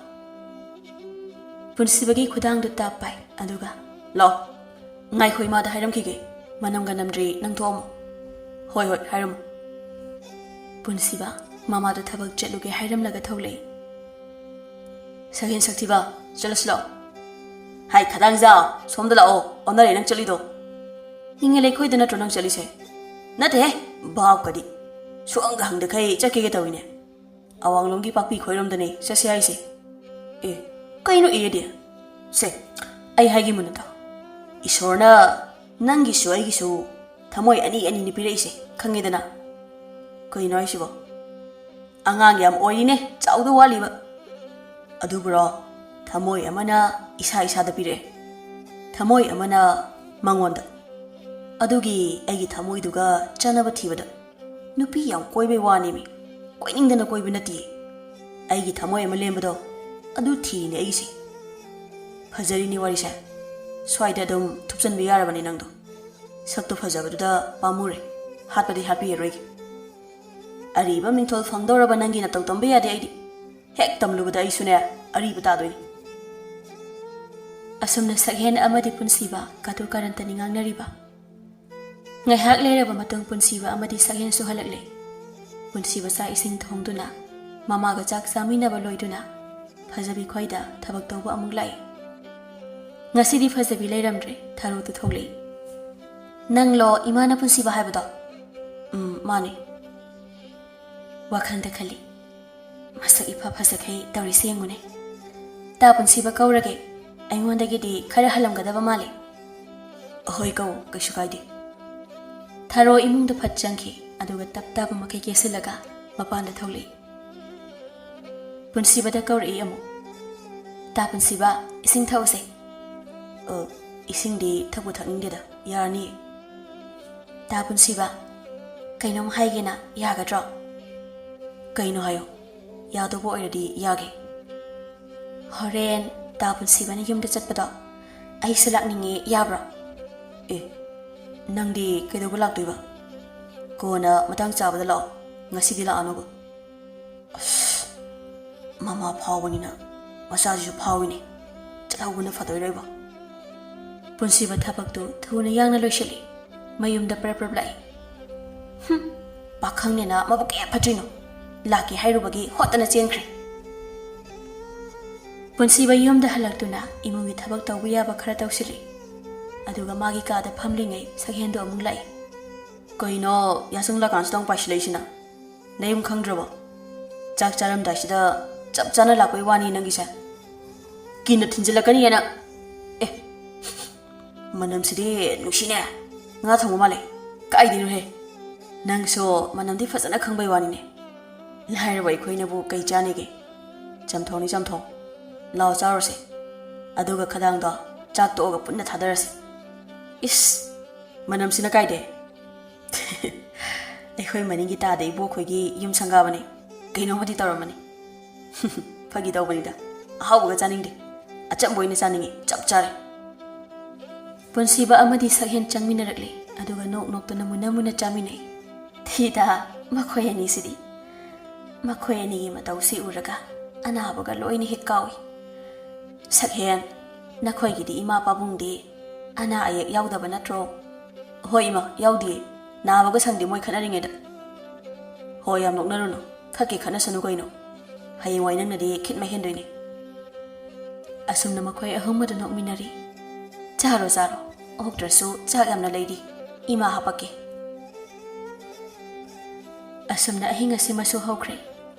ꯄꯨꯟꯁꯤꯕꯒꯤ ꯈꯨꯗꯥꯡꯗꯨ ꯇꯥꯞ ꯄꯥꯏ, ꯑꯗꯨꯒ, "ꯂꯥꯛꯑꯣ, ꯉꯥꯏꯈꯣ, ꯏꯃꯥꯗ ꯍꯥꯏꯔꯝꯈꯤꯒꯦ, ꯃꯅꯝꯒ ꯅꯝꯗ꯭ꯔꯤ ꯅꯪ ꯊꯣꯛꯑꯝꯃꯣ꯫" "ꯍꯣꯏ, ꯍꯣꯏ, ꯍꯥꯏꯔꯝꯃꯣ꯫" ꯄꯨꯟꯁꯤꯕ ꯃꯃꯥꯗꯣ ꯊꯕꯛ ꯆꯠꯂꯨꯒꯦ ꯍꯥꯏꯔꯝꯂꯒ ꯊꯣꯛꯂꯛꯏ꯫ "ꯁꯛꯍꯦꯟ ꯁꯛꯊꯤꯕ, ꯆꯠꯂꯁꯤ ꯂꯥꯛꯑꯣ꯫" "ꯍꯥꯏ, ꯈꯗꯥꯡꯖꯥ, ꯁꯣꯝꯗ ꯂꯥꯛꯑꯣ, ꯑꯣꯟꯅꯔꯦ ꯅꯪ ꯆꯠꯂꯤꯗꯣ꯫ ꯅꯤꯡꯉꯦ ꯂꯩꯈꯣꯏꯗ ꯅꯠꯇ꯭ꯔꯣ ꯅꯪ ꯆꯠꯂꯤꯁꯦ?" "ꯅꯠꯇꯦꯍꯦ, ꯚꯥꯞꯀꯗꯤ꯫ ꯁꯨꯛꯍꯪꯒ ꯍꯪꯗꯈꯩ ꯆꯠꯀꯦꯒ ꯇꯧꯏꯅꯦ꯫ ꯑꯋꯥꯡꯂꯣꯝꯒꯤ ꯄꯥꯛꯄꯤ ꯈꯣꯏꯔꯣꯝꯗꯅꯦ ꯆꯠꯁꯦ ꯍꯥꯏꯁꯦ꯫" "ꯑꯦ, ꯀꯩꯅꯣ ꯑꯦꯗꯤ? ꯁꯦ, ꯑꯩ ꯍꯥꯏꯒꯦ ꯃꯨꯟꯅ ꯇꯥꯎ꯫ ꯏꯁꯣꯔꯅ ꯅꯪꯒꯤꯁꯨ ꯑꯩꯒꯤꯁꯨ ꯊꯃꯣꯏ ꯑꯅꯤ ꯑꯅꯤꯅꯤ ꯄꯤꯔꯛꯏꯁꯦ, ꯈꯪꯉꯦꯗꯅ?" "ꯀꯩꯅꯣ ꯍꯥꯏꯁꯤꯕꯣ? ꯑꯉꯥꯡ ꯌꯥꯝ ꯑꯣꯏꯔꯤꯅꯦ, ꯆꯥꯎꯗꯧ ꯋꯥꯠꯂꯤꯕ꯫" "ꯑꯗꯨꯕꯨꯔꯣ, ꯊꯃꯣꯏ ꯑꯃꯅ ꯏꯁꯥ ꯏꯁꯥꯗ ꯄꯤꯔꯛꯑꯦ, ꯊꯃꯣꯏ ꯑꯃꯅ ꯃꯉꯣꯟꯗ꯫ ꯑꯗꯨꯒꯤ ꯑꯩꯒꯤ ꯊꯃꯣꯏꯗꯨꯒ ꯆꯥꯟꯅꯕ ꯊꯤꯕꯗ ꯅꯨꯄꯤ ꯌꯥꯝ ꯀꯣꯏꯕꯩ ꯋꯥꯅꯦꯃꯤ, ꯀꯣꯏꯅꯤꯡꯗꯅ ꯀꯣꯏꯕ ꯅꯠꯇꯤꯌꯦ꯫ ꯑꯩꯒꯤ ꯊꯃꯣꯏ ꯑꯃ ꯂꯦꯝꯕꯗꯣ, ꯑꯗꯨ ꯊꯤꯔꯤꯅꯦ ꯑꯩꯒꯤꯁꯦ꯫" "ꯐꯖꯔꯤꯅꯦ ꯋꯥꯔꯤꯁꯦ꯫ ꯁ꯭ꯋꯥꯏꯗ ꯑꯗꯨꯝ ꯊꯨꯞꯆꯟꯕ ꯌꯥꯔꯕꯅꯦ ꯅꯪꯗꯣ꯫ ꯁꯛꯇꯣ ꯐꯖꯕꯗꯨꯗ ꯄꯥꯝꯃꯨꯔꯦ꯫ ꯍꯥꯠꯄꯗꯤ ꯍꯥꯠꯄꯤꯔꯔꯣꯏꯒꯦ꯫ ꯑꯔꯤꯕ ꯃꯤꯡꯊꯣꯜ ꯐꯪꯗꯧꯔꯕ ꯅꯪꯒꯤ ꯅꯇꯧ ꯇꯝꯕ ꯌꯥꯗꯦ ꯑꯩꯗꯤ꯫ ꯍꯦꯛ ꯇꯝꯂꯨꯕꯗ ꯑꯩꯁꯨꯅꯦ, ꯑꯔꯤꯕ ꯇꯥꯗꯣꯏꯅꯤ꯫" ꯑꯁꯨꯝꯅ ꯁꯛꯍꯦꯟ ꯑꯃꯗꯤ ꯄꯨꯟꯁꯤꯕ ꯀꯥꯇꯨ ꯀꯥꯔꯟꯇꯅꯤ ꯉꯥꯡꯅꯔꯤꯕ꯫ ꯉꯥꯏꯍꯥꯛ ꯂꯩꯔꯕ ꯃꯇꯨꯡ ꯄꯨꯟꯁꯤꯕ ꯑꯃꯗꯤ ꯁꯛꯍꯦꯟꯁꯨ ꯍꯜꯂꯛꯂꯦ꯫ ꯄꯨꯟꯁꯤꯕ ꯆꯥꯛ ꯏꯁꯤꯡ ꯊꯣꯡꯗꯨꯅ ꯃꯃꯥꯒ ꯆꯥꯛ ꯆꯥꯃꯤꯟꯅꯕ ꯂꯣꯏꯗꯨꯅ ꯐꯖꯕꯤ ꯈꯣꯏꯗ ꯊꯕꯛ ꯇꯧꯕ ꯑꯃꯨꯛ ꯂꯥꯛꯏ꯫ ꯉꯁꯤꯗꯤ ꯐꯖꯕꯤ ꯂꯩꯔꯝꯗ꯭ꯔꯦ, ꯊꯥꯔꯣꯗꯨ ꯊꯣꯛꯂꯛꯏ꯫ "ꯅꯪꯂꯣ ꯏꯃꯥꯅ ꯄꯨꯟꯁꯤꯕ ꯍꯥꯏꯕꯗꯣ?" "ꯎꯝ, ꯃꯥꯅꯦ꯫" ꯋꯥꯈꯜꯗ ꯈꯜꯂꯤ, "ꯃꯁꯛ ꯏꯐ ꯐꯖꯈꯩ ꯇꯧꯔꯤꯁꯦ ꯌꯦꯡꯉꯨꯅꯦ꯫ ꯇꯥ ꯄꯨꯟꯁꯤꯕ ꯀꯧꯔꯒꯦ, ꯑꯩꯉꯣꯟꯗꯒꯤꯗꯤ ꯈꯔ ꯍꯜꯂꯝꯒꯗꯕ ꯃꯥꯜꯂꯦ꯫" "ꯑꯍꯣꯏ ꯀꯧ, ꯀꯩꯁꯨ ꯀꯥꯏꯗꯦ꯫" ꯊꯥꯔꯣ ꯏꯃꯨꯡꯗ ꯐꯠ ꯆꯪꯈꯤ, ꯑꯗꯨꯒ ꯇꯞ ꯇꯥꯕ ꯃꯈꯩ ꯀꯦꯁꯤꯜꯂꯒ ꯃꯄꯥꯟꯗ ꯊꯣꯛꯂꯛꯏ꯫ ꯄꯨꯟꯁꯤꯕꯗ ꯀꯧꯔꯛꯏ ꯑꯃꯨꯛ꯫ "ꯇꯥ ꯄꯨꯟꯁꯤꯕ, ꯏꯁꯤꯡ ꯊꯛꯎꯁꯦ꯫" "ꯑ, ꯏꯁꯤꯡꯗꯤ ꯊꯛꯄꯨ ꯊꯛꯅꯤꯡꯗꯦꯗ, ꯌꯥꯔꯅꯤꯌꯦ꯫" "ꯇꯥ ꯄꯨꯟꯁꯤꯕ, ꯀꯩꯅꯣꯝ ꯍꯥꯏꯒꯦꯅ, ꯌꯥꯒꯗ꯭ꯔꯣ?" "ꯀꯩꯅꯣ ꯍꯥꯏꯌꯣ, ꯌꯥꯗꯧꯕ ꯑꯣꯏꯔꯗꯤ ꯌꯥꯒꯦ꯫" "ꯍꯣꯔꯦꯟ ꯇꯥ ꯄꯨꯟꯁꯤꯕꯅ ꯌꯨꯝꯗ ꯆꯠꯄꯗꯣ ꯑꯩꯁꯨ ꯂꯥꯛꯅꯤꯡꯉꯦ, ꯌꯥꯕ꯭ꯔꯣ?" "ꯑꯦ, ꯅꯪꯗꯤ ꯀꯩꯗꯧꯕ ꯂꯥꯛꯇꯣꯏꯕ? ꯀꯣꯟꯅ ꯃꯇꯥꯡ ꯆꯥꯕꯗ ꯂꯥꯛꯑꯣ, ꯉꯁꯤꯗꯤ ꯂꯥꯛꯑꯅꯣꯕ꯫" "ꯑꯁ, ꯃꯃꯥ ꯐꯥꯎꯕꯅꯤꯅ ꯃꯆꯥꯁꯤꯁꯨ ꯐꯥꯎꯏꯅꯦ꯫ ꯆꯠꯍꯧꯕꯅ ꯐꯗꯣꯏꯔꯣꯏꯕ꯫ ꯄꯨꯟꯁꯤꯕ ꯊꯕꯛꯇꯨ ꯊꯨꯅ ꯌꯥꯡꯅ ꯂꯣꯏꯁꯤꯜꯂꯤ꯫ ꯃꯌꯨꯝꯗ ꯄ꯭ꯔꯞ ꯄ꯭ꯔꯞ ꯂꯥꯛꯏ꯫ "ꯍꯨꯝ, ꯄꯥꯈꯪꯅꯦꯅ ꯃꯕꯨꯛ ꯀꯌꯥ ꯐꯠꯇ꯭ꯔꯤꯅꯣ?" ꯂꯥꯛꯀꯦ ꯍꯥꯏꯔꯨꯕꯒꯤ ꯍꯣꯠꯇꯅ ꯆꯦꯟꯈ꯭ꯔꯦ꯫ ꯄꯨꯟꯁꯤꯕ ꯌꯨꯝꯗ ꯍꯜꯂꯛꯇꯨꯅ ꯏꯃꯨꯡꯒꯤ ꯊꯕꯛ ꯇꯧꯕ ꯌꯥꯕ ꯈꯔ ꯇꯧꯁꯤꯜꯂꯤ꯫ ꯑꯗꯨꯒ ꯃꯥꯒꯤ ꯀꯥꯗ ꯐꯝꯂꯤꯉꯩ ꯁꯛꯍꯦꯟꯗꯣ ꯑꯃꯨꯛ ꯂꯥꯛꯏ꯫ "ꯀꯩꯅꯣ, ꯌꯥꯆꯪꯂꯀꯥꯟꯁꯤꯗ ꯑꯃꯨꯛ ꯄꯥꯏꯁꯤꯜꯂꯛꯏꯁꯤꯅ? ꯅꯌꯨꯝ ꯈꯪꯗ꯭ꯔꯕꯣ? ꯆꯥꯛ ꯆꯥꯔꯝꯗꯥꯏꯁꯤꯗ ꯆꯞ ꯆꯥꯅ ꯂꯥꯛꯄꯩ ꯋꯥꯅꯤ ꯅꯪꯒꯤꯁꯦ꯫ ꯀꯤꯟꯅ ꯊꯤꯟꯖꯤꯜꯂꯛꯀꯅꯤ ꯍꯥꯏꯅ꯫ ꯑꯦ, ꯃꯅꯝꯁꯤꯗꯤ ꯅꯨꯡꯁꯤꯅꯦ꯫ ꯉꯥ ꯊꯣꯡꯕ ꯃꯥꯜꯂꯦ꯫ ꯀꯥꯏꯗꯩꯅꯣꯍꯦ? ꯅꯪꯁꯨ ꯃꯅꯝꯗꯤ ꯐꯖꯅ ꯈꯪꯕꯩ ꯋꯥꯅꯤꯅꯦ꯫ ꯂꯥꯏꯔꯕ ꯑꯩꯈꯣꯏꯅꯕꯨ ꯀꯩ ꯆꯥꯅꯤꯒꯦ? ꯆꯝꯊꯣꯡꯅꯤ ꯆꯝꯊꯣꯡ꯫ ꯂꯥꯎ ꯆꯥꯔꯨꯁꯦ꯫ ꯑꯗꯨꯒ ꯈꯗꯥꯡꯗꯣ ꯆꯥꯛ ꯇꯣꯛꯑꯒ ꯄꯨꯟꯅ ꯊꯥꯗꯔꯁꯦ꯫ ꯏꯁ, ꯃꯅꯝꯁꯤꯅ ꯀꯥꯏꯗꯩ?" "ꯑꯩꯈꯣꯏ ꯃꯅꯤꯡꯒꯤ ꯇꯥꯗ ꯏꯕꯣꯛꯈꯣꯏꯒꯤ ꯌꯨꯝ ꯁꯪꯒꯥꯕꯅꯤ꯫ ꯀꯩꯅꯣꯝꯃꯗꯤ ꯇꯧꯔꯝꯃꯅꯤ꯫" "ꯐꯥꯒꯤ ꯇꯧꯕꯅꯤꯗ꯫ ꯑꯍꯥꯎꯕꯒ ꯆꯥꯅꯤꯡꯗꯦ꯫ ꯑꯆꯝꯕ ꯑꯣꯏꯅ ꯆꯥꯅꯤꯡꯉꯤ꯫ ꯆꯞ ꯆꯥꯔꯦ꯫" ꯄꯨꯟꯁꯤꯕ ꯑꯃꯗꯤ ꯁꯛꯍꯦꯟ ꯆꯪꯃꯤꯟꯅꯔꯛꯂꯦ꯫ ꯑꯗꯨꯒ ꯅꯣꯛ ꯅꯣꯛꯇꯅ ꯃꯨꯟꯅ ꯃꯨꯟꯅ ꯆꯥꯃꯤꯟꯅꯩ꯫ ꯊꯤꯗ, ꯃꯈꯣꯏ ꯑꯅꯤꯁꯤꯗꯤ꯫ ꯃꯈꯣꯏ ꯑꯅꯤꯒꯤ ꯃꯇꯧꯁꯤ ꯎꯔꯒ ꯑꯅꯥꯕꯒ ꯂꯣꯏꯅ ꯍꯦꯛ ꯀꯥꯎꯏ꯫ "ꯁꯛꯍꯦꯟ, ꯅꯈꯣꯏꯒꯤꯗꯤ ꯏꯃꯥ ꯄꯥꯕꯨꯡꯗꯤ ꯑꯅꯥ ꯑꯌꯦꯛ ꯌꯥꯎꯗꯕ ꯅꯠꯇ꯭ꯔꯣ?" "ꯍꯣꯏ ꯏꯃꯥ, ꯌꯥꯎꯗꯤꯌꯦ꯫ ꯅꯥꯕꯒ ꯁꯪꯗꯦ ꯃꯣꯏ ꯈꯠꯅꯔꯤꯉꯩꯗ꯫" "ꯍꯣꯏ, ꯌꯥꯝ ꯅꯣꯛꯅꯔꯨꯅꯨ꯫ ꯈꯠꯀꯦ ꯈꯠꯅꯁꯅꯨ ꯀꯩꯅꯣ꯫ ꯍꯌꯦꯡꯋꯥꯏ ꯅꯪꯅꯗꯤ ꯈꯤꯠ ꯃꯍꯦꯟꯗꯣꯏꯅꯦ꯫" ꯑꯁꯨꯝꯅ ꯃꯈꯣꯏ ꯑꯍꯨꯝ ꯑꯗꯨ ꯅꯣꯛꯃꯤꯟꯅꯔꯤ꯫ "ꯆꯥꯔꯣ, ꯆꯥꯔꯣ꯫ ꯑꯣꯛꯇ꯭ꯔꯁꯨ ꯆꯥꯛ ꯌꯥꯝꯅ ꯂꯩꯔꯤ꯫ ꯏꯃꯥ ꯍꯥꯄꯛꯀꯦ꯫" ꯑꯁꯨꯝꯅ ꯑꯍꯤꯡ ꯑꯁꯤꯃꯁꯨ ꯍꯧꯈ꯭ꯔꯦ꯫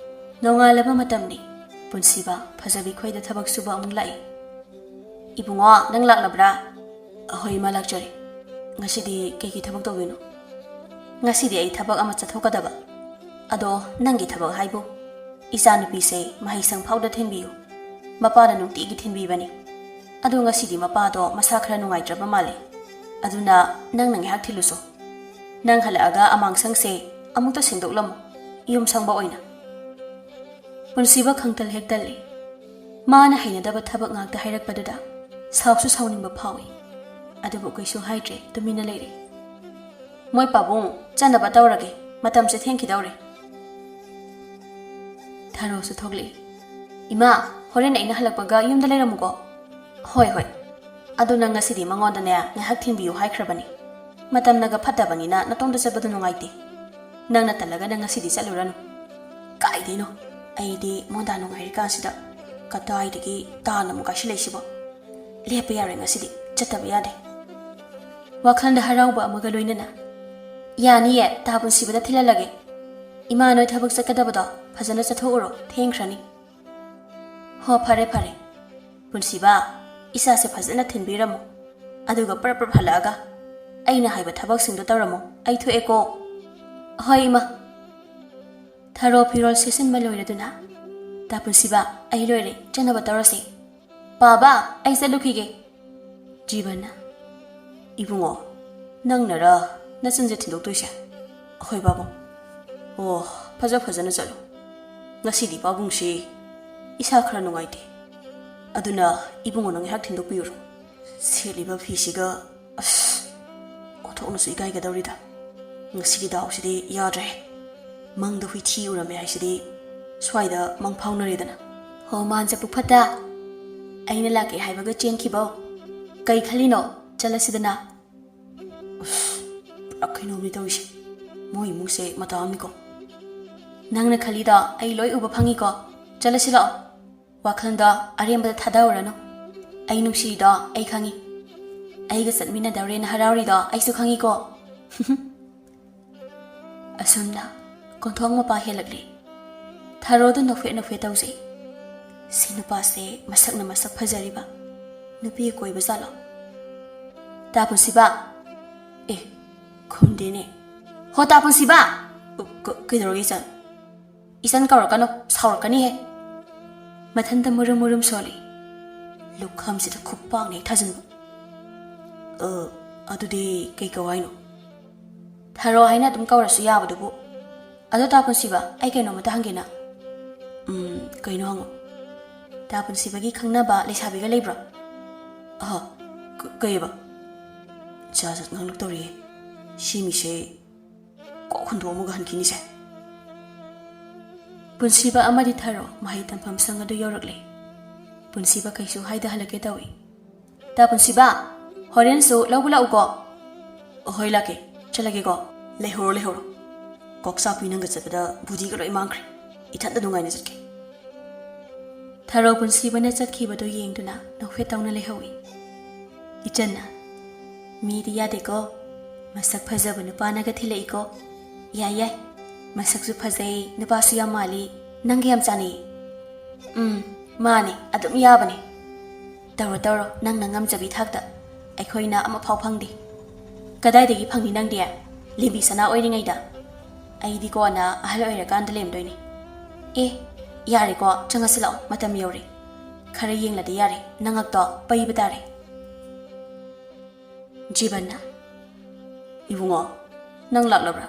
ꯅꯣꯡꯉꯥꯜꯂꯕ ꯃꯇꯝꯅꯤ꯫ ꯄꯨꯟꯁꯤꯕ ꯐꯖꯕꯤ ꯈꯣꯏꯗ ꯊꯕꯛ ꯁꯨꯕ ꯑꯃꯨꯛ ꯂꯥꯛꯏ꯫ "ꯏꯕꯨꯡꯉꯣ, ꯅꯪ ꯂꯥꯛꯂꯕ꯭ꯔꯥ?" "ꯑꯍꯣꯏ, ꯏꯃꯥ, ꯂꯥꯛꯆꯔꯦ꯫ ꯉꯁꯤꯗꯤ ꯀꯩꯀꯩ ꯊꯕꯛ ꯇꯧꯗꯣꯏꯅꯣ?" "ꯉꯁꯤꯗꯤ ꯑꯩ ꯊꯕꯛ ꯑꯃ ꯆꯠꯊꯣꯛꯀꯗꯕ꯫ ꯑꯗꯣ ꯅꯪꯒꯤ ꯊꯕꯛ ꯍꯥꯏꯕꯨ?" "ꯏꯆꯥꯅꯨꯄꯤꯁꯦ ꯃꯍꯩꯁꯪ ꯐꯥꯎꯗ ꯊꯤꯟꯕꯤꯌꯨ꯫ ꯃꯄꯥꯅ ꯅꯨꯡꯇꯤꯒꯤ ꯊꯤꯟꯕꯤꯕꯅꯤ꯫ ꯑꯗꯣ ꯉꯁꯤꯗꯤ ꯃꯄꯥꯗꯣ ꯃꯁꯥ ꯈꯔ ꯅꯨꯡꯉꯥꯏꯇ꯭ꯔꯕ ꯃꯥꯜꯂꯦ꯫ ꯑꯗꯨꯅ ꯅꯪꯅ ꯉꯥꯏꯍꯥꯛ ꯊꯤꯜꯂꯨꯁꯣ꯫ ꯅꯪ ꯍꯜꯂꯛꯑꯒ ꯑꯃꯥꯡꯁꯪꯁꯦ ꯑꯃꯨꯛꯇ ꯁꯦꯡꯗꯣꯛꯂꯝꯃꯨ, ꯌꯨꯝ ꯁꯪꯕ ꯑꯣꯏꯅ꯫" ꯄꯨꯟꯁꯤꯕ ꯈꯪꯇꯜ ꯍꯦꯛ ꯇꯜꯂꯤ꯫ ꯃꯥꯅ ꯍꯩꯅꯗꯕ ꯊꯕꯛ ꯉꯥꯛꯇ ꯍꯥꯏꯔꯛꯄꯗꯨꯗ ꯁꯥꯎꯁꯨ ꯁꯥꯎꯅꯤꯡꯕ ꯐꯥꯎꯏ꯫ ꯑꯗꯨꯕꯨ ꯀꯩꯁꯨ ꯍꯥꯏꯗ꯭ꯔꯦ, ꯇꯨꯃꯤꯟꯅ ꯂꯩꯔꯦ꯫ "ꯃꯣꯏ ꯄꯥꯕꯨꯡ, ꯆꯠꯅꯕ ꯇꯧꯔꯒꯦ, ꯃꯇꯝꯁꯦ ꯊꯦꯡꯈꯤꯗꯧꯔꯦ꯫" ꯊꯥꯔꯣꯁꯨ ꯊꯣꯛꯂꯛꯏ꯫ "ꯏꯃꯥ, ꯍꯣꯔꯦꯟ ꯑꯩꯅ ꯍꯜꯂꯛꯄꯒ ꯌꯨꯝꯗ ꯂꯩꯔꯝꯃꯨꯀꯣ꯫" "ꯍꯣꯏ, ꯍꯣꯏ꯫ ꯑꯗꯣ ꯅꯪ ꯉꯁꯤꯗꯤ ꯃꯉꯣꯟꯗꯅꯦ ꯉꯥꯏꯍꯥꯛ ꯊꯤꯟꯕꯤꯌꯨ ꯍꯥꯏꯈ꯭ꯔꯕꯅꯤ꯫ ꯃꯇꯝꯅꯒ ꯐꯠꯇꯕꯅꯤꯅ ꯅꯇꯣꯝꯇ ꯆꯠꯄꯗꯣ ꯅꯨꯡꯉꯥꯏꯇꯦ꯫ ꯅꯪꯅ ꯇꯜꯂꯒꯅ ꯉꯁꯤꯗꯤ ꯆꯠꯂꯨꯔꯅꯨ꯫" "ꯀꯥꯏꯗꯩꯅꯣ? ꯑꯩꯗꯤ ꯃꯣꯟꯗꯥ ꯅꯨꯡꯉꯥꯏꯔꯤꯀꯥꯟꯁꯤꯗ ꯀꯗꯥꯏꯗꯒꯤ ꯇꯥꯟꯅ ꯑꯃꯨꯛ ꯀꯥꯏꯁꯤꯜꯂꯛꯏꯁꯤꯕꯣ? ꯂꯦꯞꯄ ꯌꯥꯔꯣꯏ, ꯉꯁꯤꯗꯤ ꯆꯠꯇꯕ ꯌꯥꯗꯦ꯫" ꯋꯥꯈꯜꯗ ꯍꯔꯥꯎꯕ ꯑꯃꯒ ꯂꯣꯏꯅꯅ, "ꯌꯥꯅꯤꯌꯦ, ꯇꯥ ꯄꯨꯟꯁꯤꯕꯗ ꯊꯤꯜꯍꯜꯂꯒꯦ꯫ ꯏꯃꯥ, ꯅꯣꯏ ꯊꯕꯛ ꯆꯠꯀꯗꯕꯗꯣ ꯐꯖꯅ ꯆꯠꯊꯣꯛꯎꯔꯣ, ꯊꯦꯡꯈ꯭ꯔꯅꯤ꯫" "ꯍꯣ, ꯐꯔꯦ, ꯐꯔꯦ꯫ ꯄꯨꯟꯁꯤꯕ, ꯏꯆꯥꯁꯦ ꯐꯖꯅ ꯊꯤꯟꯕꯤꯔꯝꯃꯣ꯫ ꯑꯗꯨꯒ ꯄ꯭ꯔꯞ ꯄ꯭ꯔꯞ ꯍꯜꯂꯛꯑꯒ ꯑꯩꯅ ꯍꯥꯏꯕ ꯊꯕꯛꯁꯤꯡꯗꯣ ꯇꯧꯔꯝꯃꯣ꯫ ꯑꯩ ꯊꯣꯛꯑꯦꯀꯣ꯫" "ꯍꯣꯏ, ꯏꯃꯥ꯫" ꯊꯔꯣ ꯐꯤꯔꯣꯜ ꯁꯦꯠꯆꯤꯟꯕ ꯂꯣꯏꯔꯗꯨꯅ, "ꯇꯥ ꯄꯨꯟꯁꯤꯕ, ꯑꯩ ꯂꯣꯏꯔꯦ, ꯆꯠꯅꯕ ꯇꯧꯔꯁꯦ꯫" "ꯄꯥꯕ, ꯑꯩ ꯆꯠꯂꯨꯈꯤꯒꯦ꯫" ꯖꯤꯕꯟꯅ, "ꯏꯕꯨꯡꯉꯣ, ꯅꯪꯅꯔ ꯅꯆꯟꯁꯦ ꯊꯤꯟꯗꯣꯛꯇꯣꯏꯁꯦ?" "ꯑꯩꯈꯣꯏ ꯄꯥꯕꯨꯡ꯫" "ꯑꯣ, ꯐꯖ ꯐꯖꯅ ꯆꯠꯂꯨ꯫ ꯉꯁꯤꯗꯤ ꯄꯥꯕꯨꯡꯁꯤ ꯏꯁꯥ ꯈꯔ ꯅꯨꯡꯉꯥꯏꯇꯦ꯫ ꯑꯗꯨꯅ ꯏꯕꯨꯡꯉꯣꯅ ꯉꯥꯏꯍꯥꯛ ꯊꯤꯟꯗꯣꯛꯄꯤꯔꯨꯔꯣ꯫ ꯁꯦꯠꯂꯤꯕ ꯐꯤꯁꯤꯒ, ꯑꯁ, ꯑꯣꯟꯊꯣꯛꯅꯁꯨ ꯏꯀꯥꯏꯒꯗꯧꯔꯤꯗ꯫ ꯉꯁꯤꯒꯤ ꯗꯥꯎꯁꯤꯗꯤ ꯌꯥꯗ꯭ꯔꯦ꯫ ꯃꯪꯗ ꯍꯨꯏꯊꯤ ꯎꯔꯝꯃꯦ ꯍꯥꯏꯁꯤꯗꯤ ꯁ꯭ꯋꯥꯏꯗ ꯃꯪ ꯐꯥꯎꯅꯔꯦꯗꯅ꯫" "ꯍꯣ, ꯃꯥꯟꯖ ꯄꯨꯐꯠꯇ, ꯑꯩꯅ ꯂꯥꯛꯀꯦ ꯍꯥꯏꯕꯒ ꯆꯦꯟꯈꯤꯕꯧ꯫ ꯀꯩ ꯈꯜꯂꯤꯅꯣ? ꯆꯠꯂꯁꯤꯗꯅ꯫" ꯑꯁ, ꯄꯨꯔꯥ ꯀꯩꯅꯣꯝꯅꯤ ꯇꯧꯔꯤꯁꯦ꯫ ꯃꯣꯏ ꯏꯃꯨꯡꯁꯦ ꯃꯇꯥ ꯑꯃꯅꯤꯀꯣ꯫ "ꯅꯪꯅ ꯈꯜꯂꯤꯗꯣ ꯑꯩ ꯂꯣꯏ ꯎꯕ ꯐꯪꯉꯤꯀꯣ꯫ ꯆꯠꯂꯁꯤ ꯂꯥꯛꯑꯣ꯫ ꯋꯥꯈꯜꯗꯣ ꯑꯔꯦꯝꯕꯗ ꯊꯥꯗꯧꯔꯅꯨ꯫ ꯑꯩ ꯅꯨꯡꯁꯤꯔꯤꯗꯣ ꯑꯩ ꯈꯪꯉꯤ꯫ ꯑꯩꯒ ꯆꯠꯃꯤꯟꯅꯗꯧꯔꯦꯅ ꯍꯔꯥꯎꯔꯤꯗꯣ ꯑꯩꯁꯨ ꯈꯪꯉꯤꯀꯣ꯫" ꯑꯁꯨꯝꯅ ꯀꯣꯟꯊꯣꯡ ꯃꯄꯥ ꯍꯦꯜꯂꯛꯂꯦ꯫ ꯊꯥꯔꯣꯗꯨ ꯅꯣꯛꯐꯦꯠ ꯅꯣꯛꯐꯦꯠ ꯇꯧꯖꯩ꯫ ꯁꯤ ꯅꯨꯄꯥꯁꯦ ꯃꯁꯛꯅ ꯃꯁꯛ ꯐꯖꯔꯤꯕ꯫ ꯅꯨꯄꯤ ꯀꯣꯏꯕ ꯖꯥꯠꯂꯣ? "ꯇꯥ ꯄꯨꯟꯁꯤꯕ!" ꯑꯦ, ꯈꯨꯝꯗꯦꯅꯦ꯫ "ꯍꯣ, ꯇꯥ ꯄꯨꯟꯁꯤꯕ!" ꯀ-, ꯀ-, ꯀꯩꯗꯧꯔꯒꯦ ꯏꯆꯟ? ꯏꯆꯟ ꯀꯧꯔꯛꯀꯅꯨ, ꯁꯥꯎꯔꯛꯀꯅꯤꯍꯦ꯫ ꯃꯊꯟꯇ ꯃꯨꯔꯨꯝ ꯃꯨꯔꯨꯝ ꯁꯣꯜꯂꯤ꯫ ꯂꯨꯈꯝꯁꯤꯗ ꯈꯨꯄꯥꯛꯅ ꯍꯦꯛ ꯊꯥꯖꯤꯟꯕ꯫ "ꯑ, ꯑꯗꯨꯗꯤ ꯀꯩ ꯀꯧ ꯍꯥꯏꯅꯣ?" "ꯊꯔꯣ ꯍꯥꯏꯅ ꯑꯗꯨꯝ ꯀꯧꯔꯁꯨ ꯌꯥꯕꯗꯨꯕꯨ꯫ ꯑꯗꯣ ꯇꯥ ꯄꯨꯟꯁꯤꯕ, ꯑꯩ ꯀꯩꯅꯣꯝꯃꯇ ꯍꯪꯒꯦꯅ꯫" "ꯎꯝ, ꯀꯩꯅꯣ ꯍꯪꯉꯣ꯫" "ꯇꯥ ꯄꯨꯟꯁꯤꯕꯒꯤ ꯈꯪꯅꯕ ꯂꯩꯁꯥꯕꯤꯒ ꯂꯩꯕ꯭ꯔꯣ?" "ꯑꯍ, ꯀ-, ꯀꯩꯑꯕ? ꯖꯥꯠ ꯖꯥꯠ ꯉꯥꯡꯂꯛꯇꯧꯔꯤꯌꯦ꯫ ꯁꯤ ꯃꯤꯁꯦ ꯀꯣꯛ ꯍꯨꯟꯗꯣꯛꯑꯝꯃꯒ ꯍꯟꯈꯤꯅꯤꯁꯦ꯫" ꯄꯨꯟꯁꯤꯕ ꯑꯃꯗꯤ ꯊꯔꯣ ꯃꯍꯩ ꯇꯝꯐꯝ ꯁꯪ ꯑꯗꯨ ꯌꯧꯔꯛꯂꯦ꯫ ꯄꯨꯟꯁꯤꯕ ꯀꯩꯁꯨ ꯍꯥꯏꯗ ꯍꯜꯂꯛꯀꯦ ꯇꯧꯏ꯫ "ꯇꯥ ꯄꯨꯟꯁꯤꯕ, ꯍꯣꯔꯦꯟꯁꯨ ꯂꯧꯕ ꯂꯥꯛꯎꯀꯣ꯫" "ꯑꯍꯣꯏ ꯂꯥꯛꯀꯦ, ꯆꯠꯂꯒꯦꯀꯣ꯫" "ꯂꯩꯍꯧꯔꯣ, ꯂꯩꯍꯧꯔꯣ꯫ ꯀꯣꯛꯆꯥꯛꯄꯤ ꯅꯪꯒ ꯆꯠꯄꯗ ꯕꯨꯙꯤꯒ ꯂꯣꯏ ꯃꯥꯡꯈ꯭ꯔꯦ꯫ ꯏꯊꯟꯇ ꯅꯨꯡꯉꯥꯏꯅ ꯆꯠꯀꯦ꯫" ꯊꯔꯣ ꯄꯨꯟꯁꯤꯕꯅ ꯆꯠꯈꯤꯕꯗꯨ ꯌꯦꯡꯗꯨꯅ ꯅꯣꯛꯐꯦꯠ ꯇꯧꯅ ꯂꯩꯍꯧꯏ꯫ ꯏꯆꯟꯅ, "ꯃꯤꯗꯤ ꯌꯥꯗꯦꯀꯣ, ꯃꯁꯛ ꯐꯖꯕ ꯅꯨꯄꯥꯅꯒ ꯊꯤꯜꯂꯛꯏꯀꯣ꯫ ꯌꯥꯏ ꯌꯥꯏ, ꯃꯁꯛꯁꯨ ꯐꯖꯩ, ꯅꯨꯄꯥꯁꯨ ꯌꯥꯝ ꯃꯥꯜꯂꯤ, ꯅꯪꯒ ꯌꯥꯝ ꯆꯥꯟꯅꯩ꯫" "ꯎꯝ, ꯃꯥꯅꯦ, ꯑꯗꯨꯝ ꯌꯥꯕꯅꯦ꯫ ꯇꯧꯔꯣ ꯇꯧꯔꯣ, ꯅꯪꯅ ꯉꯝꯖꯕꯤ ꯊꯥꯛꯇ꯫ ꯑꯩꯈꯣꯏꯅ ꯑꯃꯐꯥꯎ ꯐꯪꯗꯦ꯫" "ꯀꯗꯥꯏꯗꯒꯤ ꯐꯪꯅꯤ ꯅꯪꯗꯤ? ꯂꯤꯕꯤ ꯁꯅꯥ ꯑꯣꯏꯔꯤꯉꯩꯗ꯫ ꯑꯩꯗꯤ ꯀꯣꯟꯅ ꯑꯍꯜ ꯑꯣꯏꯔꯀꯥꯟꯗ ꯂꯦꯝꯗꯣꯏꯅꯤ꯫" "ꯑꯦ, ꯌꯥꯔꯦꯀꯣ, ꯆꯪꯉꯁꯤ ꯂꯥꯛꯑꯣ, ꯃꯇꯝ ꯌꯧꯔꯦ꯫ ꯈꯔ ꯌꯦꯡꯂꯗꯤ ꯌꯥꯔꯦ, ꯅꯉꯛꯇꯣ ꯄꯩꯕ ꯇꯥꯔꯦ꯫" ꯖꯤꯕꯟꯅ, "ꯏꯕꯨꯡꯉꯣ, ꯅꯪ ꯂꯥꯛꯂꯕ꯭ꯔꯥ?"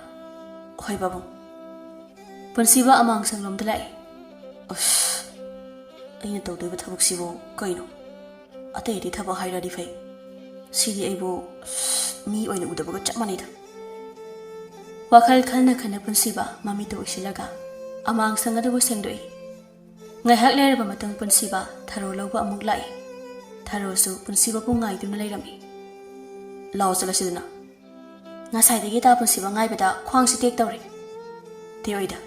"ꯍꯣꯏ ꯄꯥꯕꯨꯡ꯫" ꯄꯨꯟꯁꯤꯕ ꯑꯃꯥꯡ ꯁꯪꯂꯣꯝꯗ ꯂꯥꯛꯏ꯫ "ꯑꯁ, ꯑꯩꯅ ꯇꯧꯗꯣꯏꯕ ꯊꯕꯛꯁꯤꯕꯨ ꯀꯩꯅꯣ? ꯑꯇꯩ ꯑꯇꯩ ꯊꯕꯛ ꯍꯥꯏꯔꯗꯤ ꯐꯩ, ꯁꯤꯗꯤ ꯑꯩꯕꯨ, ꯑꯁ, ꯃꯤ ꯑꯣꯏꯅ ꯎꯗꯕꯒ ꯆꯞ ꯃꯥꯟꯅꯩꯗ꯫" ꯋꯥꯈꯜ ꯈꯟꯅ ꯈꯟꯅ ꯄꯨꯟꯁꯤꯕ ꯃꯃꯤꯠꯇꯨ ꯎꯏꯁꯤꯜꯂꯒ ꯑꯃꯥꯡ ꯁꯪ ꯑꯗꯨꯕꯨ ꯁꯦꯡꯗꯣꯛꯏ꯫ ꯉꯥꯏꯍꯥꯛ ꯂꯩꯔꯕ ꯃꯇꯨꯡ ꯄꯨꯟꯁꯤꯕ ꯊꯔꯣ ꯂꯧꯕ ꯑꯃꯨꯛ ꯂꯥꯛꯏ꯫ ꯊꯔꯣꯁꯨ ꯄꯨꯟꯁꯤꯕꯕꯨ ꯉꯥꯏꯗꯨꯅ ꯂꯩꯔꯝꯃꯤ꯫ "ꯂꯥꯛꯑꯣ ꯆꯠꯂꯁꯤꯗꯅ꯫ ꯉꯁꯥꯏꯗꯒꯤ ꯇꯥ ꯄꯨꯟꯁꯤꯕ ꯉꯥꯏꯕꯗ ꯈ꯭ꯋꯥꯡꯁꯤ ꯇꯦꯛ ꯇꯧꯔꯦ꯫" "ꯇꯦꯛꯑꯣꯏꯗ,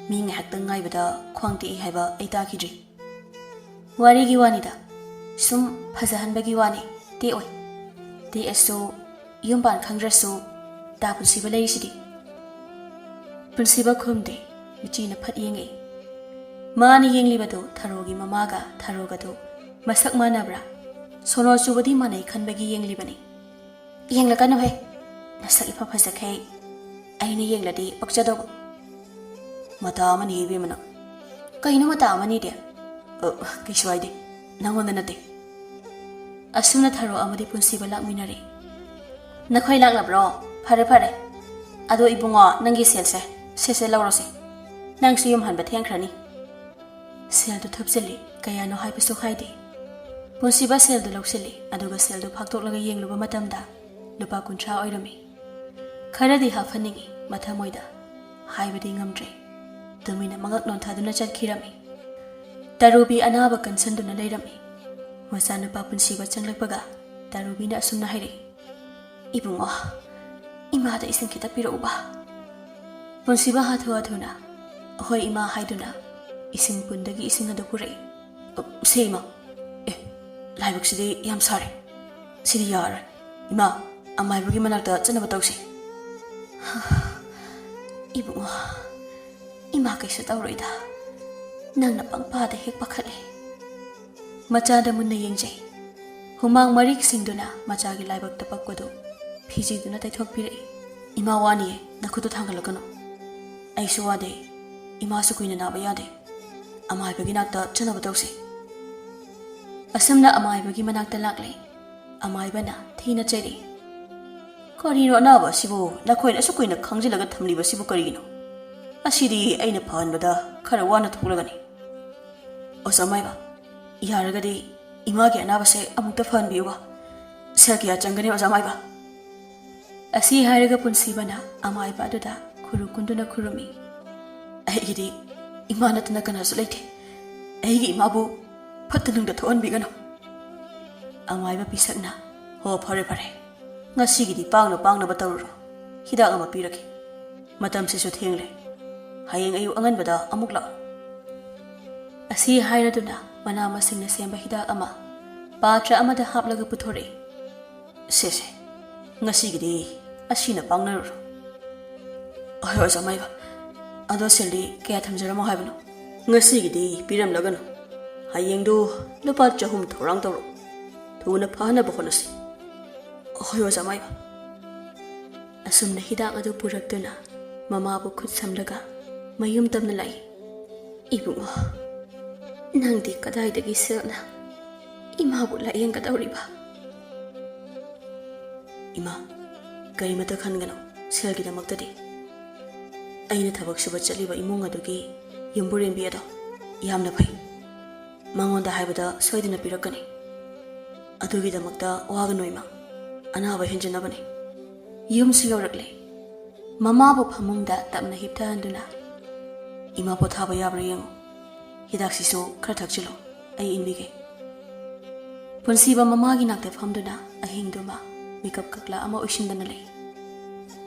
ꯃꯤ ꯉꯥꯏꯍꯥꯛꯇꯪ ꯉꯥꯏꯕꯗ ꯈ꯭ꯋꯥꯡ ꯇꯦꯛꯏ ꯍꯥꯏꯕ ꯑꯩ ꯇꯥꯈꯤꯗ꯭ꯔꯤ꯫ ꯋꯥꯔꯤꯒꯤ ꯋꯥꯅꯤꯗ, ꯁꯨꯝ ꯐꯖꯍꯟꯕꯒꯤ ꯋꯥꯅꯤ, ꯇꯦꯛꯑꯣꯏ꯫ ꯇꯦꯛꯑꯁꯨ ꯌꯨꯝ ꯄꯥꯟ ꯈꯪꯗ꯭ꯔꯁꯨ ꯇꯥ ꯄꯨꯟꯁꯤꯕ ꯂꯩꯔꯤꯁꯤꯗꯤ꯫" ꯄꯨꯟꯁꯤꯕ ꯈꯨꯝꯗꯦ, ꯃꯤꯆꯤꯅ ꯐꯠ ꯌꯦꯡꯉꯛꯏ꯫ ꯃꯥꯅ ꯌꯦꯡꯂꯤꯕꯗꯨ ꯊꯔꯣꯒꯤ ꯃꯃꯥꯒ ꯊꯔꯣꯒꯗꯨ ꯃꯁꯛ ꯃꯥꯟꯅꯕ꯭ꯔꯥ? ꯁꯣꯅꯣ ꯆꯨꯕꯗꯤ ꯃꯥꯟꯅꯩ ꯈꯟꯕꯒꯤ ꯌꯦꯡꯂꯤꯕꯅꯤ꯫ "ꯌꯦꯡꯂꯛꯀꯅꯨꯍꯦ, ꯅꯁꯛ ꯏꯐ ꯐꯖꯈꯩ ꯑꯩꯅ ꯌꯦꯡꯂꯗꯤ ꯄꯛꯆꯗꯧꯕ꯫" "ꯃꯇꯥ ꯑꯃꯅꯤ ꯏꯕꯦꯝꯃ ꯅꯪ꯫" "ꯀꯩꯅꯣ ꯃꯇꯥ ꯑꯃꯅꯤꯗꯤ?" "ꯑ, ꯀꯩꯁꯨ ꯍꯥꯏꯗꯦ, ꯅꯪꯉꯣꯟꯗ ꯅꯠꯇꯦ꯫" ꯑꯁꯨꯝꯅ ꯊꯔꯣ ꯑꯃꯗꯤ ꯄꯨꯟꯁꯤꯕ ꯂꯥꯛꯃꯤꯟꯅꯔꯦ꯫ "ꯅꯈꯣꯏ ꯂꯥꯛꯂꯕ꯭ꯔꯣ? ꯐꯔꯦ ꯐꯔꯦ꯫ ꯑꯗꯣ ꯏꯕꯨꯡꯉꯣ, ꯅꯪꯒꯤ ꯁꯦꯜꯁꯦ, ꯁꯦ ꯁꯦ ꯂꯧꯔꯣꯁꯦ꯫ ꯅꯪꯁꯨ ꯌꯨꯝ ꯍꯟꯕ ꯊꯦꯡꯈ꯭ꯔꯅꯤ꯫" ꯁꯦꯜꯗꯨ ꯊꯨꯞꯆꯤꯜꯂꯤ, ꯀꯌꯥꯅꯣ ꯍꯥꯏꯕꯁꯨ ꯍꯥꯏꯗꯦ꯫ ꯄꯨꯟꯁꯤꯕ ꯁꯦꯜꯗꯨ ꯂꯧꯁꯤꯜꯂꯤ, ꯑꯗꯨꯒ ꯁꯦꯜꯗꯨ ꯐꯥꯛꯇꯣꯛꯂꯒ ꯌꯦꯡꯂꯨꯕ ꯃꯇꯝꯗ ꯂꯨꯄꯥ ꯀꯨꯟꯊ꯭ꯔꯥ ꯑꯣꯏꯔꯝꯃꯤ꯫ ꯈꯔꯗꯤ ꯍꯥꯞꯍꯟꯅꯤꯡꯏ, ꯃꯊꯃꯣꯏꯗ ꯍꯥꯏꯕꯗꯤ ꯉꯝꯗ꯭ꯔꯦ꯫ ꯇꯨꯃꯤꯟꯅ ꯃꯉꯛ ꯅꯣꯟꯊꯗꯨꯅ ꯆꯠꯈꯤꯔꯝꯃꯤ꯫ ꯇꯔꯨꯕꯤ ꯑꯅꯥꯕ ꯀꯟꯁꯤꯟꯗꯨꯅ ꯂꯩꯔꯝꯃꯤ꯫ ꯃꯆꯥꯅꯨꯄꯥ ꯄꯨꯟꯁꯤꯕ ꯆꯪꯂꯛꯄꯒ ꯇꯔꯨꯕꯤꯅ ꯑꯁꯨꯝꯅ ꯍꯥꯏꯔꯛꯏ, "ꯏꯕꯨꯡꯉꯣ, ꯏꯃꯥꯗ ꯏꯁꯤꯡ ꯈꯤꯇ ꯄꯤꯔꯛꯎꯕ꯫" ꯄꯨꯟꯁꯤꯕ ꯍꯥꯊꯨ ꯍꯥꯊꯨꯅ "ꯍꯣꯏ ꯏꯃꯥ" ꯍꯥꯏꯗꯨꯅ ꯏꯁꯤꯡ ꯄꯨꯟꯗꯒꯤ ꯏꯁꯤꯡ ꯑꯗꯨ ꯄꯨꯔꯛꯏ꯫ "ꯁꯦ ꯏꯃꯥ, ꯑꯦ, ꯂꯥꯏꯕꯛꯁꯤꯗꯤ ꯌꯥꯝ ꯁꯥꯔꯦ꯫ ꯁꯤꯗꯤ ꯌꯥꯔꯔꯣꯏ꯫ ꯏꯃꯥ, ꯑꯃꯥꯏꯕꯒꯤ ꯃꯅꯥꯛꯇ ꯆꯠꯅꯕ ꯇꯧꯁꯤ꯫" "ꯏꯕꯨꯡꯉꯣ, ꯏꯃꯥ ꯀꯩꯁꯨ ꯇꯧꯔꯣꯏꯗ꯫ ꯅꯪꯅ ꯄꯪꯄꯥꯗ ꯍꯦꯛ ꯄꯥꯈꯠꯂꯦ꯫" ꯃꯆꯥꯗ ꯃꯨꯟꯅ ꯌꯦꯡꯖꯩ꯫ ꯍꯨꯃꯥꯡ ꯃꯔꯤꯛ ꯁꯤꯡꯗꯨꯅ ꯃꯆꯥꯒꯤ ꯂꯥꯏꯕꯛꯇ ꯄꯛꯄꯗꯨ ꯐꯤꯖꯤꯗꯨꯅ ꯇꯩꯊꯣꯛꯄꯤꯔꯛꯏ꯫ "ꯏꯃꯥ ꯋꯥꯅꯤꯌꯦ, ꯅꯈꯨꯠꯇꯨ ꯊꯥꯡꯒꯠꯂꯛꯀꯅꯨ꯫ ꯑꯩꯁꯨ ꯋꯥꯗꯦ, ꯏꯃꯥꯁꯨ ꯀꯨꯏꯅ ꯅꯥꯕ ꯌꯥꯗꯦ꯫ ꯑꯃꯥꯏꯕꯒꯤ ꯅꯥꯛꯇ ꯆꯠꯅꯕ ꯇꯧꯁꯤ꯫" ꯑꯁꯨꯝꯅ ꯑꯃꯥꯏꯕꯒꯤ ꯃꯅꯥꯛꯇ ꯂꯥꯛꯂꯦ꯫ ꯑꯃꯥꯏꯕꯅ ꯊꯤꯅ ꯆꯩꯔꯛꯏ꯫ "ꯀꯔꯤꯅꯣ ꯑꯅꯥꯕ ꯑꯁꯤꯕꯨ ꯅꯈꯣꯏꯅ ꯑꯁꯨꯛ ꯀꯨꯏꯅ ꯈꯥꯡꯖꯤꯜꯂꯒ ꯊꯝꯂꯤꯕꯁꯤꯕꯨ ꯀꯔꯤꯒꯤꯅꯣ? ꯑꯁꯤꯗꯤ ꯑꯩꯅ ꯐꯍꯟꯕꯗ ꯈꯔ ꯋꯥꯅ ꯊꯣꯛꯂꯒꯅꯤ꯫" "ꯑꯣꯖꯥ ꯃꯥꯏꯕ, ꯌꯥꯔꯒꯗꯤ ꯏꯃꯥꯒꯤ ꯑꯅꯥꯕꯁꯦ ꯑꯃꯨꯛꯇ ꯐꯍꯟꯕꯤꯌꯨꯕ꯫ ꯁꯦꯜ ꯀꯌꯥ ꯆꯪꯒꯅꯤ ꯑꯣꯖꯥ ꯃꯥꯏꯕ?" ꯑꯁꯤ ꯍꯥꯏꯔꯒ ꯄꯨꯟꯁꯤꯕꯅ ꯑꯃꯥꯏꯕ ꯑꯗꯨꯗ ꯈꯨꯔꯨ ꯀꯨꯟꯗꯨꯅ ꯈꯨꯔꯨꯝꯃꯤ꯫ "ꯑꯩꯒꯤꯗꯤ ꯏꯃꯥ ꯅꯠꯇꯅ ꯀꯅꯥꯁꯨ ꯂꯩꯇꯦ꯫ ꯑꯩꯒꯤ ꯏꯃꯥꯕꯨ ꯐꯠꯇ ꯅꯨꯡꯗ ꯊꯣꯛꯍꯟꯕꯤꯒꯅꯨ꯫" ꯑꯃꯥꯏꯕ ꯄꯤꯁꯛꯅ, "ꯍꯣ, ꯐꯔꯦ ꯐꯔꯦ, ꯉꯁꯤꯒꯤꯗꯤ ꯄꯥꯡꯅ ꯄꯥꯡꯅꯕ ꯇꯧꯔꯨꯔꯣ꯫ ꯍꯤꯗꯥꯛ ꯑꯃ ꯄꯤꯔꯒꯦ꯫ ꯃꯇꯝꯁꯤꯁꯨ ꯊꯦꯡꯂꯦ꯫ ꯍꯌꯦꯡ ꯑꯌꯨꯛ ꯑꯉꯟꯕꯗ ꯑꯃꯨꯛ ꯂꯥꯛꯑꯣ꯫" ꯑꯁꯤ ꯍꯥꯏꯔꯗꯨꯅ ꯃꯅꯥ ꯃꯁꯤꯡꯅ ꯁꯦꯝꯕ ꯍꯤꯗꯥꯛ ꯑꯃ ꯄꯥꯇ꯭ꯔ ꯑꯃꯗ ꯍꯥꯞꯂꯒ ꯄꯨꯊꯣꯔꯛꯏ꯫ "ꯁꯦ ꯁꯦ, ꯉꯁꯤꯒꯤꯗꯤ ꯑꯁꯤꯅ ꯄꯥꯡꯅꯔꯨꯔꯣ꯫" "ꯍꯣꯏ ꯑꯣꯖꯥ ꯃꯥꯏꯕ, ꯑꯗꯣ ꯁꯦꯜꯗꯤ ꯀꯌꯥ ꯊꯝꯖꯔꯝꯃꯣ ꯍꯥꯏꯕꯅꯣ?" "ꯉꯁꯤꯒꯤꯗꯤ ꯄꯤꯔꯝꯂꯒꯅꯨ꯫ ꯍꯌꯦꯡꯗꯨ ꯂꯨꯄꯥ ꯆꯍꯨꯝ ꯊꯧꯔꯥꯡ ꯇꯧꯔꯛꯎ꯫ ꯊꯨꯅ ꯐꯅꯕ ꯍꯣꯠꯅꯁꯤ꯫" "ꯍꯣꯏ ꯑꯣꯖꯥ ꯃꯥꯏꯕ꯫" ꯑꯁꯨꯝꯅ ꯍꯤꯗꯥꯛ ꯑꯗꯨ ꯄꯨꯔꯛꯇꯨꯅ ꯃꯃꯥꯕꯨ ꯈꯨꯠ ꯁꯝꯂꯒ ꯃꯌꯨꯝ ꯇꯝꯅ ꯂꯥꯛꯏ꯫ "ꯏꯕꯨꯡꯉꯣ, ꯅꯪꯗꯤ ꯀꯗꯥꯏꯗꯒꯤ ꯁꯦꯜꯅ ꯏꯃꯥꯕꯨ ꯂꯥꯌꯦꯡꯒꯗꯧꯔꯤꯕ?" "ꯏꯃꯥ, ꯀꯔꯤꯃꯇ ꯈꯟꯒꯅꯨ, ꯁꯦꯜꯒꯤꯗꯃꯛꯇꯗꯤ꯫ ꯑꯩꯅ ꯊꯕꯛ ꯁꯨꯕ ꯆꯠꯂꯤꯕ ꯏꯃꯨꯡ ꯑꯗꯨꯒꯤ ꯌꯨꯝꯕꯨꯔꯦꯝꯕꯤ ꯑꯗꯣ ꯌꯥꯝꯅ ꯐꯩ꯫ ꯃꯉꯣꯟꯗ ꯍꯥꯏꯕꯗ ꯁꯣꯏꯗꯅ ꯄꯤꯔꯛꯀꯅꯤ꯫ ꯑꯗꯨꯒꯤꯗꯃꯛꯇ ꯋꯥꯒꯅꯨ ꯏꯃꯥ, ꯑꯅꯥꯕ ꯍꯦꯟꯖꯅꯕꯅꯤ꯫" ꯌꯨꯝꯁꯨ ꯌꯧꯔꯛꯂꯦ꯫ ꯃꯃꯥꯕꯨ ꯐꯃꯨꯡꯗ ꯇꯞꯅ ꯍꯤꯞꯊꯍꯟꯗꯨꯅ, "ꯏꯃꯥ ꯄꯣꯊꯥꯕ ꯌꯥꯕ꯭ꯔꯥ ꯌꯦꯡꯉꯨ꯫ ꯍꯤꯗꯥꯛꯁꯤꯁꯨ ꯈꯔ ꯊꯛꯆꯤꯜꯂꯨ, ꯑꯩ ꯏꯟꯕꯤꯒꯦ"꯫ ꯄꯨꯟꯁꯤꯕ ꯃꯃꯥꯒꯤ ꯅꯥꯛꯇ ꯐꯝꯗꯨꯅ ꯑꯍꯤꯡꯗꯨꯃ ꯃꯤꯀꯞ ꯀꯛꯂꯥ ꯑꯃ ꯑꯣꯏꯁꯤꯟꯗꯅ ꯂꯩ꯫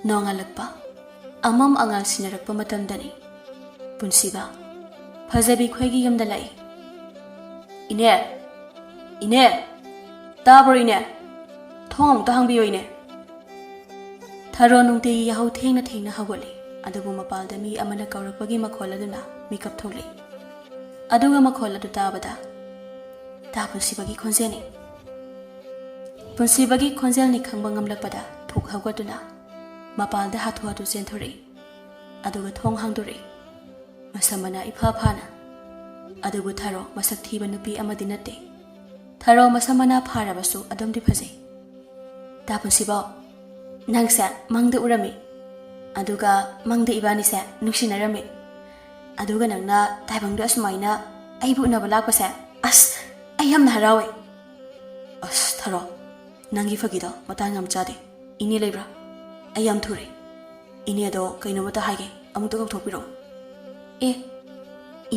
ꯅꯣꯡꯉꯥꯜꯂꯛꯄ, ꯑꯃꯝ ꯑꯉꯥꯟ ꯁꯤꯟꯅꯔꯛꯄ ꯃꯇꯝꯗꯅꯤ꯫ ꯄꯨꯟꯁꯤꯕ ꯐꯖꯕꯤ ꯈꯣꯏꯒꯤ ꯌꯨꯝꯗ ꯂꯥꯛꯏ꯫ "ꯏꯅꯦ! ꯏꯅꯦ! ꯇꯥꯕ꯭ꯔꯣ ꯏꯅꯦ? ꯊꯣꯡ ꯑꯃꯨꯛꯇ ꯍꯥꯡꯕꯤꯌꯣ ꯏꯅꯦ!" ꯊꯔꯣ ꯅꯨꯡꯇꯤꯒꯤ ꯌꯥꯍꯧ ꯊꯦꯡꯅ ꯊꯦꯡꯅ ꯍꯧꯒꯠꯂꯤ, ꯑꯗꯨꯕꯨ ꯃꯄꯥꯜꯗ ꯃꯤ ꯑꯃꯅ ꯀꯧꯔꯛꯄꯒꯤ ꯃꯈꯣꯜ ꯑꯗꯨꯅ ꯃꯤꯀꯞ ꯊꯣꯛꯂꯛꯏ꯫ ꯑꯗꯨꯒ ꯃꯈꯣꯜ ꯑꯗꯨ ꯇꯥꯕꯗ ꯇꯥ ꯄꯨꯟꯁꯤꯕꯒꯤ ꯈꯣꯟꯖꯦꯜꯅꯤ꯫ ꯄꯨꯟꯁꯤꯕꯒꯤ ꯈꯣꯟꯖꯦꯜꯅꯤ ꯈꯪꯕ ꯉꯝꯂꯛꯄꯗ ꯊꯣꯛ ꯍꯧꯒꯠꯇꯨꯅ ꯃꯄꯥꯜꯗ ꯍꯥꯊꯨ ꯍꯥꯊꯨ ꯆꯦꯟꯊꯣꯔꯛꯏ, ꯑꯗꯨꯒ ꯊꯣꯡ ꯍꯥꯡꯗꯣꯔꯛꯏ꯫ ꯃꯁꯝ ꯃꯅꯥ ꯏꯐꯥ ꯐꯥꯅ꯫ ꯑꯗꯨꯕꯨ ꯊꯔꯣ ꯃꯁꯛ ꯊꯤꯕ ꯅꯨꯄꯤ ꯑꯃꯗꯤ ꯅꯠꯇꯦ꯫ ꯊꯔꯣ ꯃꯁꯝ ꯃꯅꯥ ꯐꯥꯔꯕꯁꯨ ꯑꯗꯨꯝꯗꯤ ꯐꯖꯩ꯫ "ꯇꯥ ꯄꯨꯟꯁꯤꯕꯧ, ꯅꯪꯁꯦ ꯃꯪꯗ ꯎꯔꯝꯃꯤ꯫ ꯑꯗꯨꯒ ꯃꯪꯗ ꯏꯕꯥꯅꯤꯁꯦ ꯅꯨꯡꯁꯤꯅꯔꯝꯃꯤ꯫ ꯑꯗꯨꯒ ꯅꯪꯅ ꯇꯥꯏꯕꯪꯗ ꯑꯁꯨꯃꯥꯏꯅ ꯑꯩꯕꯨ ꯎꯅꯕ ꯂꯥꯛꯄꯁꯦ, ꯑꯁ, ꯑꯩ ꯌꯥꯝꯅ ꯍꯔꯥꯎꯋꯦ꯫" "ꯑꯁ, ꯊꯔꯣ, ꯅꯪꯒꯤ ꯐꯥꯒꯤꯗꯣ ꯃꯇꯥꯡ ꯌꯥꯝ ꯆꯥꯗꯦ꯫ ꯏꯅꯦ ꯂꯩꯕ꯭ꯔꯥ? ꯑꯩ ꯌꯥꯝ ꯊꯨꯔꯦ꯫ ꯏꯅꯦꯗꯣ ꯀꯩꯅꯣꯝꯇ ꯍꯥꯏꯒꯦ, ꯑꯃꯨꯛꯇ ꯀꯧꯊꯣꯛꯄꯤꯔꯛꯑꯣ꯫" "ꯑꯦ,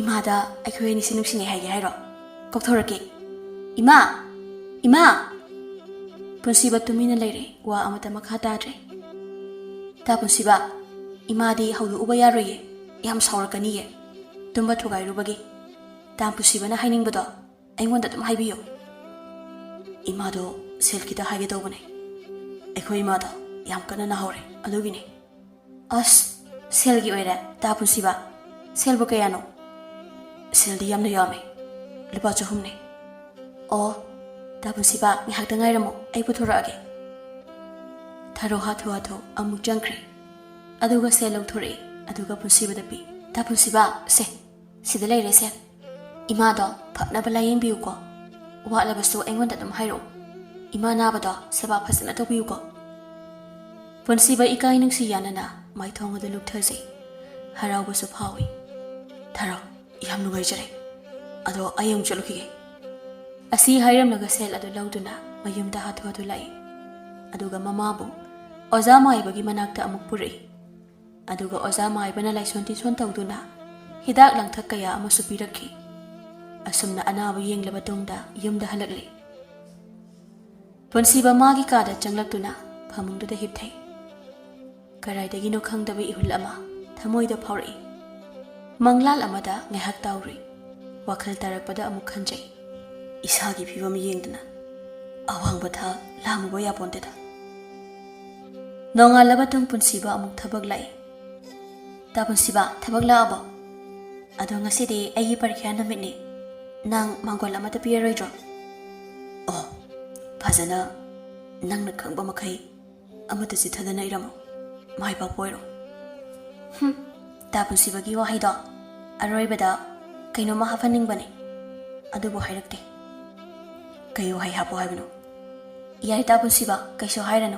ꯏꯃꯥꯗ ꯑꯩꯈꯣꯏ ꯑꯅꯤꯁꯤ ꯅꯨꯡꯁꯤꯅꯩ ꯍꯥꯏꯒꯦ ꯍꯥꯏꯔꯣ? ꯀꯧꯊꯣꯔꯛꯀꯦ꯫ ꯏꯃꯥ! ꯏꯃꯥ!" ꯄꯨꯟꯁꯤꯕ ꯇꯨꯃꯤꯟꯅ ꯂꯩꯔꯦ, ꯋꯥ ꯑꯃꯠꯇ ꯃꯈꯥ ꯇꯥꯗ꯭ꯔꯦ꯫ "ꯇꯥ ꯄꯨꯟꯁꯤꯕ, ꯏꯃꯥꯗꯤ ꯍꯧꯗꯣꯛꯎꯕ ꯌꯥꯔꯣꯏꯌꯦ, ꯌꯥꯝ ꯁꯥꯎꯔꯛꯀꯅꯤꯌꯦ, ꯇꯨꯝꯕ ꯊꯨꯒꯥꯏꯔꯨꯕꯒꯤ꯫ ꯇꯥ ꯄꯨꯟꯁꯤꯕꯅ ꯍꯥꯏꯅꯤꯡꯕꯗꯣ ꯑꯩꯉꯣꯟꯗ ꯑꯗꯨꯝ ꯍꯥꯏꯕꯤꯌꯨ꯫" "ꯏꯃꯥꯗꯣ ꯁꯦꯜ ꯈꯤꯇ ꯍꯥꯏꯒꯦ ꯇꯧꯕꯅꯦ꯫ ꯑꯩꯈꯣꯏ ꯏꯃꯥꯗꯣ ꯌꯥꯝ ꯀꯟꯅ ꯅꯥꯍꯧꯔꯦ, ꯑꯗꯨꯒꯤꯅꯦ꯫" "ꯑꯁ, ꯁꯦꯜꯒꯤ ꯑꯣꯏꯔꯦ, ꯇꯥ ꯄꯨꯟꯁꯤꯕ? ꯁꯦꯜꯕꯨ ꯀꯌꯥꯅꯣ?" "ꯁꯦꯜꯗꯤ ꯌꯥꯝꯅ ꯌꯥꯝꯃꯦ, ꯂꯨꯄꯥ ꯆꯍꯨꯝꯅꯦ꯫" "ꯑꯣ, ꯇꯥ ꯄꯨꯟꯁꯤꯕ, ꯉꯥꯏꯍꯥꯛꯇ ꯉꯥꯏꯔꯝꯃꯨ, ꯑꯩ ꯄꯨꯊꯣꯔꯛꯑꯒꯦ꯫" ꯊꯔꯣ ꯍꯥꯊꯨ ꯍꯥꯊꯨ ꯑꯃꯨꯛ ꯆꯪꯈ꯭ꯔꯦ, ꯑꯗꯨꯒ ꯁꯦꯜ ꯂꯧꯊꯣꯔꯛꯏ, ꯑꯗꯨꯒ ꯄꯨꯟꯁꯤꯕꯗ ꯄꯤ꯫ "ꯇꯥ ꯄꯨꯟꯁꯤꯕ, ꯁꯦ, ꯁꯤꯗ ꯂꯩꯔꯦ ꯁꯦꯜ꯫ ꯏꯃꯥꯗꯣ ꯐꯅꯕ ꯂꯥꯌꯦꯡꯕꯤꯌꯨꯀꯣ꯫ ꯋꯥꯠꯂꯕꯁꯨ ꯑꯩꯉꯣꯟꯗ ꯑꯗꯨꯝ ꯍꯥꯏꯔꯛꯎ꯫ ꯏꯃꯥ ꯅꯥꯕꯗꯣ ꯁꯦꯕꯥ ꯐꯖꯅ ꯇꯧꯕꯤꯌꯨꯀꯣ꯫" ꯄꯨꯟꯁꯤꯕ ꯏꯀꯥꯏ ꯅꯨꯡꯁꯤ ꯌꯥꯅꯅ ꯃꯥꯏꯊꯣꯡ ꯑꯗꯨ ꯂꯨꯞꯊꯖꯩ꯫ ꯍꯔꯥꯎꯕꯁꯨ ꯐꯥꯎꯏ꯫ "ꯊꯔꯣ, ꯌꯥꯝ ꯅꯨꯡꯉꯥꯏꯖꯔꯦ꯫ ꯑꯗꯣ ꯑꯩ ꯑꯃꯨꯛ ꯆꯠꯂꯨꯈꯤꯒꯦ꯫" ꯑꯁꯤ ꯍꯥꯏꯔꯝꯂꯒ ꯁꯦꯜ ꯑꯗꯨ ꯂꯧꯗꯨꯅ ꯃꯌꯨꯝꯗ ꯍꯥꯊꯨ ꯍꯥꯊꯨ ꯂꯥꯛꯏ꯫ ꯑꯗꯨꯒ ꯃꯃꯥꯕꯨ ꯑꯣꯖꯥ ꯃꯥꯏꯕꯒꯤ ꯃꯅꯥꯛꯇ ꯑꯃꯨꯛ ꯄꯨꯔꯛꯏ꯫ ꯑꯗꯨꯒ ꯑꯣꯖꯥ ꯃꯥꯏꯕꯅ ꯂꯥꯏꯁꯣꯟ ꯇꯤꯟꯁꯣꯟ ꯇꯧꯗꯨꯅ ꯍꯤꯗꯥꯛ ꯂꯥꯡꯊꯛ ꯀꯌꯥ ꯑꯃꯁꯨ ꯄꯤꯔꯛꯈꯤ꯫ ꯑꯁꯨꯝꯅ ꯑꯅꯥꯕ ꯌꯦꯡꯂꯕ ꯇꯨꯡꯗ ꯌꯨꯝꯗ ꯍꯜꯂꯛꯂꯦ꯫ ꯄꯨꯟꯁꯤꯕ ꯃꯥꯒꯤ ꯀꯥꯗ ꯆꯪꯂꯛꯇꯨꯅ ꯐꯃꯨꯡꯗꯨꯗ ꯍꯤꯞꯊꯩ꯫ ꯀꯗꯥꯏꯗꯒꯤꯅꯣ ꯈꯪꯗꯕ ꯏꯍꯨꯜ ꯑꯃ ꯊꯃꯣꯏꯗ ꯐꯥꯎꯔꯛꯏ꯫ ꯃꯪꯂꯥꯜ ꯑꯃꯗ ꯉꯥꯏꯍꯥꯛ ꯇꯥꯎꯔꯨꯏ꯫ ꯋꯥꯈꯜ ꯇꯥꯔꯛꯄꯗ ꯑꯃꯨꯛ ꯈꯟꯖꯩ, ꯏꯁꯥꯒꯤ ꯐꯤꯕꯝ ꯌꯦꯡꯗꯅ ꯑꯋꯥꯡꯕ ꯊꯥꯛ ꯂꯥꯝꯃꯨꯕ ꯌꯥꯄꯣꯟꯇꯦꯗ꯫ ꯅꯣꯡꯉꯥꯜꯂꯕ ꯇꯨꯡ ꯄꯨꯟꯁꯤꯕ ꯑꯃꯨꯛ ꯊꯕꯛ ꯂꯥꯛꯏ꯫ "ꯇꯥ ꯄꯨꯟꯁꯤꯕ, ꯊꯕꯛ ꯂꯥꯛꯑꯕꯣ? ꯑꯗꯣ ꯉꯁꯤꯗꯤ ꯑꯩꯒꯤ ꯄꯔꯤꯈ꯭ꯌꯥ ꯅꯨꯃꯤꯠꯅꯤ꯫ ꯅꯪ ꯃꯥꯡꯒꯣꯜ ꯑꯃꯠꯇ ꯄꯤꯔꯔꯣꯏꯗ꯭ꯔꯣ?" "ꯑꯣ, ꯐꯖꯅ ꯅꯪꯅ ꯈꯪꯕ ꯃꯈꯩ ꯑꯃꯠꯇ ꯆꯤꯠꯊꯗꯅ ꯏꯔꯝꯃꯨ꯫ ꯃꯥꯏ ꯄꯥꯛꯄ ꯑꯣꯏꯔꯣ꯫" ꯍꯨꯝ, ꯇꯥ ꯄꯨꯟꯁꯤꯕꯒꯤ ꯋꯥꯍꯩꯗꯣ ꯑꯔꯣꯏꯕꯗ ꯀꯩꯅꯣꯝꯃ ꯍꯥꯞꯍꯟꯅꯤꯡꯕꯅꯤ, ꯑꯗꯨꯕꯨ ꯍꯥꯏꯔꯛꯇꯦ꯫ "ꯀꯩ ꯋꯥꯍꯩ ꯍꯥꯞꯄꯣ ꯍꯥꯏꯕꯅꯣ?" "ꯌꯥꯏ ꯇꯥ ꯄꯨꯟꯁꯤꯕ, ꯀꯩꯁꯨ ꯍꯥꯏꯔꯅꯨ꯫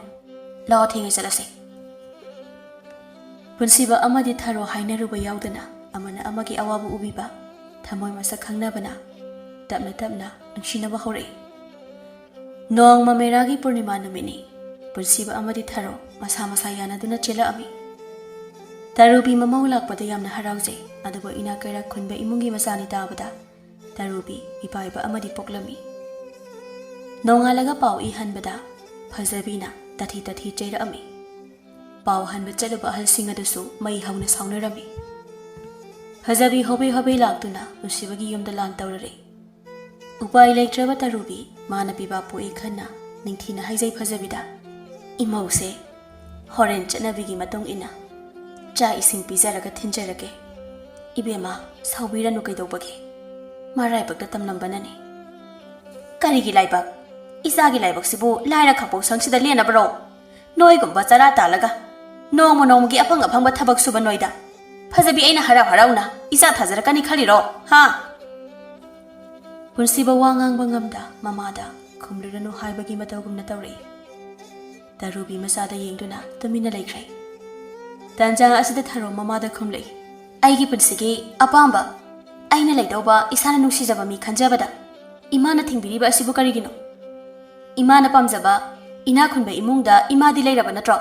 ꯂꯥꯛꯑꯣ, ꯊꯦꯡꯉꯦ, ꯆꯠꯂꯁꯦ꯫" ꯄꯨꯟꯁꯤꯕ ꯑꯃꯗꯤ ꯊꯔꯣ ꯍꯥꯏꯅꯔꯨꯕ ꯌꯥꯎꯗꯅ ꯑꯃꯅ ꯑꯃꯒꯤ ꯑꯋꯥꯕ ꯎꯕꯤꯕ, ꯊꯃꯣꯏ ꯃꯁꯛ ꯈꯪꯅꯕꯅ ꯇꯞꯅ ꯇꯞꯅ ꯅꯨꯡꯁꯤꯅꯕ ꯍꯧꯔꯛꯏ꯫ ꯅꯣꯡꯃ ꯃꯦꯔꯥꯒꯤ ꯄꯨꯔꯅꯤꯃꯥ ꯅꯨꯃꯤꯠꯅꯤ꯫ ꯄꯨꯟꯁꯤꯕ ꯑꯃꯗꯤ ꯊꯔꯣ ꯃꯁꯥ ꯃꯁꯥ ꯌꯥꯅꯗꯨꯅ ꯆꯦꯜꯂꯛꯑꯝꯃꯤ꯫ ꯇꯔꯨꯕꯤ ꯃꯃꯧ ꯂꯥꯛꯄꯗ ꯌꯥꯝꯅ ꯍꯔꯥꯎꯖꯩ, ꯑꯗꯨꯕꯨ ꯏꯅꯥꯛ ꯀꯩꯔꯥꯛ ꯈꯨꯟꯕ ꯏꯃꯨꯡꯒꯤ ꯃꯆꯥꯅꯤ ꯇꯥꯕꯗ ꯇꯔꯨꯕꯤ ꯏꯄꯥꯏꯕ ꯑꯃꯗꯤ ꯄꯣꯛꯂꯝꯃꯤ꯫ ꯅꯣꯡꯉꯥꯜꯂꯒ ꯄꯥꯎ ꯏ ꯍꯟꯕꯗ ꯐꯖꯕꯤꯅ ꯇꯥꯊꯤ ꯇꯥꯊꯤ ꯆꯩꯔꯛꯑꯝꯃꯤ꯫ ꯄꯥꯎ ꯍꯟꯕ ꯆꯠꯂꯨꯕ ꯑꯍꯜꯁꯤꯡ ꯑꯗꯨꯁꯨ ꯃꯩ ꯍꯧꯅ ꯁꯥꯎꯅꯔꯝꯃꯤ꯫ ꯐꯖꯕꯤ ꯍꯣꯕꯦ ꯍꯣꯕꯦ ꯂꯥꯛꯇꯨꯅ ꯄꯨꯟꯁꯤꯕꯒꯤ ꯌꯨꯝꯗ ꯂꯥꯟ ꯇꯧꯔꯔꯦ꯫ ꯎꯄꯥꯏ ꯂꯩꯇ꯭ꯔꯕ ꯇꯔꯨꯕꯤ ꯃꯥꯅ ꯄꯤꯕꯥ ꯄꯣꯛꯏ ꯈꯟꯅ ꯅꯤꯡꯊꯤꯅ ꯍꯥꯏꯖꯩ ꯐꯖꯕꯤꯗ, "ꯏꯃꯧꯁꯦ ꯍꯣꯔꯦꯟ ꯆꯠꯅꯕꯤꯒꯤ ꯃꯇꯨꯡ ꯏꯟꯅ ꯆꯥꯛ ꯏꯁꯤꯡ ꯄꯤꯖꯔꯒ ꯊꯤꯟꯖꯔꯒꯦ꯫ ꯏꯕꯦꯝꯃ, ꯁꯥꯎꯕꯤꯔꯅꯨ, ꯀꯩꯗꯧꯕꯒꯦ? ꯃꯔꯥꯏꯕꯛꯇ ꯇꯝꯂꯝꯕꯅꯅꯤ꯫" "ꯀꯔꯤꯒꯤ ꯂꯥꯏꯕꯛ? ꯏꯆꯥꯒꯤ ꯂꯥꯏꯕꯛꯁꯤꯕꯨ ꯂꯥꯏꯔ ꯈꯥꯄꯧ ꯁꯪꯁꯤꯗ ꯂꯦꯟꯅꯕꯔꯣ? ꯅꯣꯏꯒꯨꯝꯕ ꯆꯔꯥ ꯇꯥꯜꯂꯒ ꯅꯣꯡꯃ ꯅꯣꯡꯃꯒꯤ ꯑꯐꯪ ꯑꯐꯪꯕ ꯊꯕꯛ ꯁꯨꯕ ꯅꯣꯏꯗ ꯐꯖꯕꯤ ꯑꯩꯅ ꯍꯔꯥꯎ ꯍꯔꯥꯎꯅ ꯏꯆꯥ ꯊꯥꯖꯔꯛꯀꯅꯤ ꯈꯜꯂꯤꯔꯣ? ꯍꯥ?" ꯄꯨꯟꯁꯤꯕ ꯋꯥ ꯉꯥꯡꯕ ꯉꯝꯗ ꯃꯃꯥꯗ ꯈꯨꯝꯂꯨꯔꯅꯨ ꯍꯥꯏꯕꯒꯤ ꯃꯇꯧꯒꯨꯝꯅ ꯇꯧꯔꯛꯏ꯫ ꯇꯔꯨꯕꯤ ꯃꯆꯥꯗ ꯌꯦꯡꯗꯨꯅ ꯇꯨꯃꯤꯟꯅ ꯂꯩꯈ꯭ꯔꯦ꯫ ꯇꯥꯟꯖꯥ ꯑꯁꯤꯗ ꯊꯔꯣ ꯃꯃꯥꯗ ꯈꯨꯝꯂꯛꯏ, "ꯑꯩꯒꯤ ꯄꯨꯟꯁꯤꯒꯤ ꯑꯄꯥꯝꯕ, ꯑꯩꯅ ꯂꯩꯗꯧꯕ ꯏꯁꯥꯅ ꯅꯨꯡꯁꯤꯖꯕ ꯃꯤ ꯈꯟꯖꯕꯗ ꯏꯃꯥꯅ ꯊꯤꯡꯕꯤꯔꯤꯕ ꯑꯁꯤꯕꯨ ꯀꯔꯤꯒꯤꯅꯣ? ꯏꯃꯥꯅ ꯄꯥꯝꯖꯕ ꯏꯅꯥꯛ ꯈꯨꯟꯕ ꯏꯃꯨꯡꯗ ꯏꯃꯥꯗꯤ ꯂꯩꯔꯕ ꯅꯠꯇ꯭ꯔꯣ?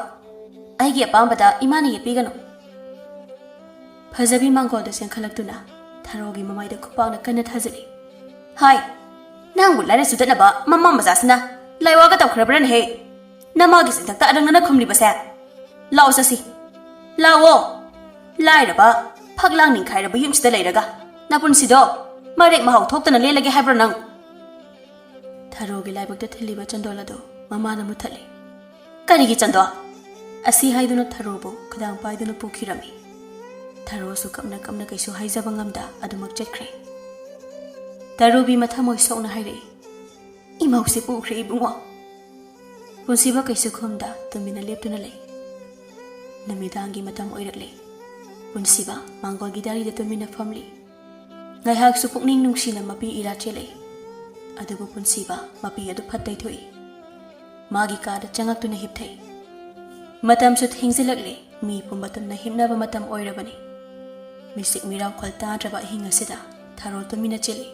ꯑꯩꯒꯤ ꯑꯄꯥꯝꯕꯗ ꯏꯃꯥꯅ ꯌꯦꯠꯄꯤꯒꯅꯨ꯫" ꯐꯖꯕꯤ ꯃꯥꯡꯒꯣꯜꯗ ꯆꯦꯟꯈꯠꯂꯛꯇꯨꯅ ꯊꯔꯣꯒꯤ ꯃꯃꯥꯏꯗ ꯈꯨꯄꯥꯛꯅ ꯀꯟꯅ ꯊꯥꯖꯤꯜꯂꯤ꯫ "ꯍꯥꯏ, ꯅꯪꯕꯨ ꯂꯥꯏꯔꯤꯛ ꯆꯨꯗꯠꯅꯕ ꯃꯃꯥ ꯃꯆꯥꯁꯤꯅ ꯂꯥꯏꯋꯥꯒ ꯇꯧꯈ꯭ꯔꯕ꯭ꯔꯅꯦꯍꯦ? ꯅꯃꯥꯒꯤ ꯆꯤꯟꯊꯛꯇ ꯑꯔꯪꯅꯅ ꯈꯨꯝꯂꯤꯕꯁꯦ? ꯂꯥꯛꯑꯣ ꯆꯠꯁꯤ, ꯂꯥꯛꯑꯣ꯫ ꯂꯥꯏꯔꯕ, ꯐꯛꯂꯥꯡ ꯅꯤꯡꯈꯥꯏꯔꯕ ꯌꯨꯝꯁꯤꯗ ꯂꯩꯔꯒ ꯅꯄꯨꯟꯁꯤꯗꯣ ꯃꯔꯦꯛ ꯃꯍꯥꯎ ꯊꯣꯛꯇꯅ ꯂꯦꯜꯂꯒꯦ ꯍꯥꯏꯕ꯭ꯔꯣ ꯅꯪ?" ꯊꯔꯣꯒꯤ ꯂꯥꯏꯕꯛꯇ ꯊꯤꯜꯂꯤꯕ ꯆꯟꯗꯣꯜ ꯑꯗꯨ ꯃꯃꯥꯅ ꯃꯨꯠꯊꯠꯂꯤ꯫ "ꯀꯔꯤꯒꯤ ꯆꯟꯗꯣꯜ?" ꯑꯁꯤ ꯍꯥꯏꯗꯨꯅ ꯊꯔꯣꯕꯨ ꯈꯨꯗꯥꯡ ꯄꯥꯏꯗꯨꯅ ꯄꯨꯈꯤꯔꯝꯃꯤ꯫ ꯊꯔꯣꯁꯨ ꯀꯞꯅ ꯀꯞꯅ ꯀꯩꯁꯨ ꯍꯥꯏꯖꯕ ꯉꯝꯗ ꯑꯗꯨꯃꯛ ꯆꯠꯈ꯭ꯔꯦ꯫ ꯇꯔꯨꯕꯤ ꯃꯊꯃꯣꯏ ꯁꯣꯛꯅ ꯍꯥꯏꯔꯛꯏ, "ꯏꯃꯧꯁꯦ ꯄꯨꯈ꯭ꯔꯦ ꯏꯕꯨꯡꯉꯣ꯫" ꯄꯨꯟꯁꯤꯕ ꯀꯩꯁꯨ ꯈꯨꯝꯗ ꯇꯨꯃꯤꯟꯅ ꯂꯦꯞꯇꯨꯅ ꯂꯩ꯫ ꯅꯨꯃꯤꯗꯥꯡꯒꯤ ꯃꯇꯝ ꯑꯣꯏꯔꯛꯂꯦ꯫ ꯄꯨꯟꯁꯤꯕ ꯃꯥꯡꯒꯣꯜꯒꯤ ꯗꯥꯔꯤꯗ ꯇꯨꯃꯤꯟꯅ ꯐꯝꯂꯤ꯫ ꯉꯥꯏꯍꯥꯛꯁꯨ ꯄꯨꯛꯅꯤꯡ ꯅꯨꯡꯁꯤꯅ ꯃꯄꯤ ꯏꯔꯥ ꯆꯦꯜꯂꯛꯏ꯫ ꯑꯗꯨꯕꯨ ꯄꯨꯟꯁꯤꯕ ꯃꯄꯤ ꯑꯗꯨ ꯐꯠ ꯇꯩꯊꯣꯛꯏ꯫ ꯃꯥꯒꯤ ꯀꯥꯗ ꯆꯪꯉꯛꯇꯨꯅ ꯍꯤꯞꯊꯩ꯫ ꯃꯇꯝꯁꯨ ꯊꯦꯡꯖꯤꯜꯂꯛꯂꯦ꯫ ꯃꯤ ꯄꯨꯝꯕ ꯇꯨꯝꯅ ꯍꯤꯞꯅꯕ ꯃꯇꯝ ꯑꯣꯏꯔꯕꯅꯤ꯫ ꯃꯤꯆꯤꯛ ꯃꯤꯔꯥꯎꯈꯣꯜ ꯇꯥꯗ꯭ꯔꯕ ꯑꯍꯤꯡ ꯑꯁꯤꯗ ꯊꯔꯣ ꯇꯨꯃꯤꯟꯅ ꯆꯦꯜꯂꯤ꯫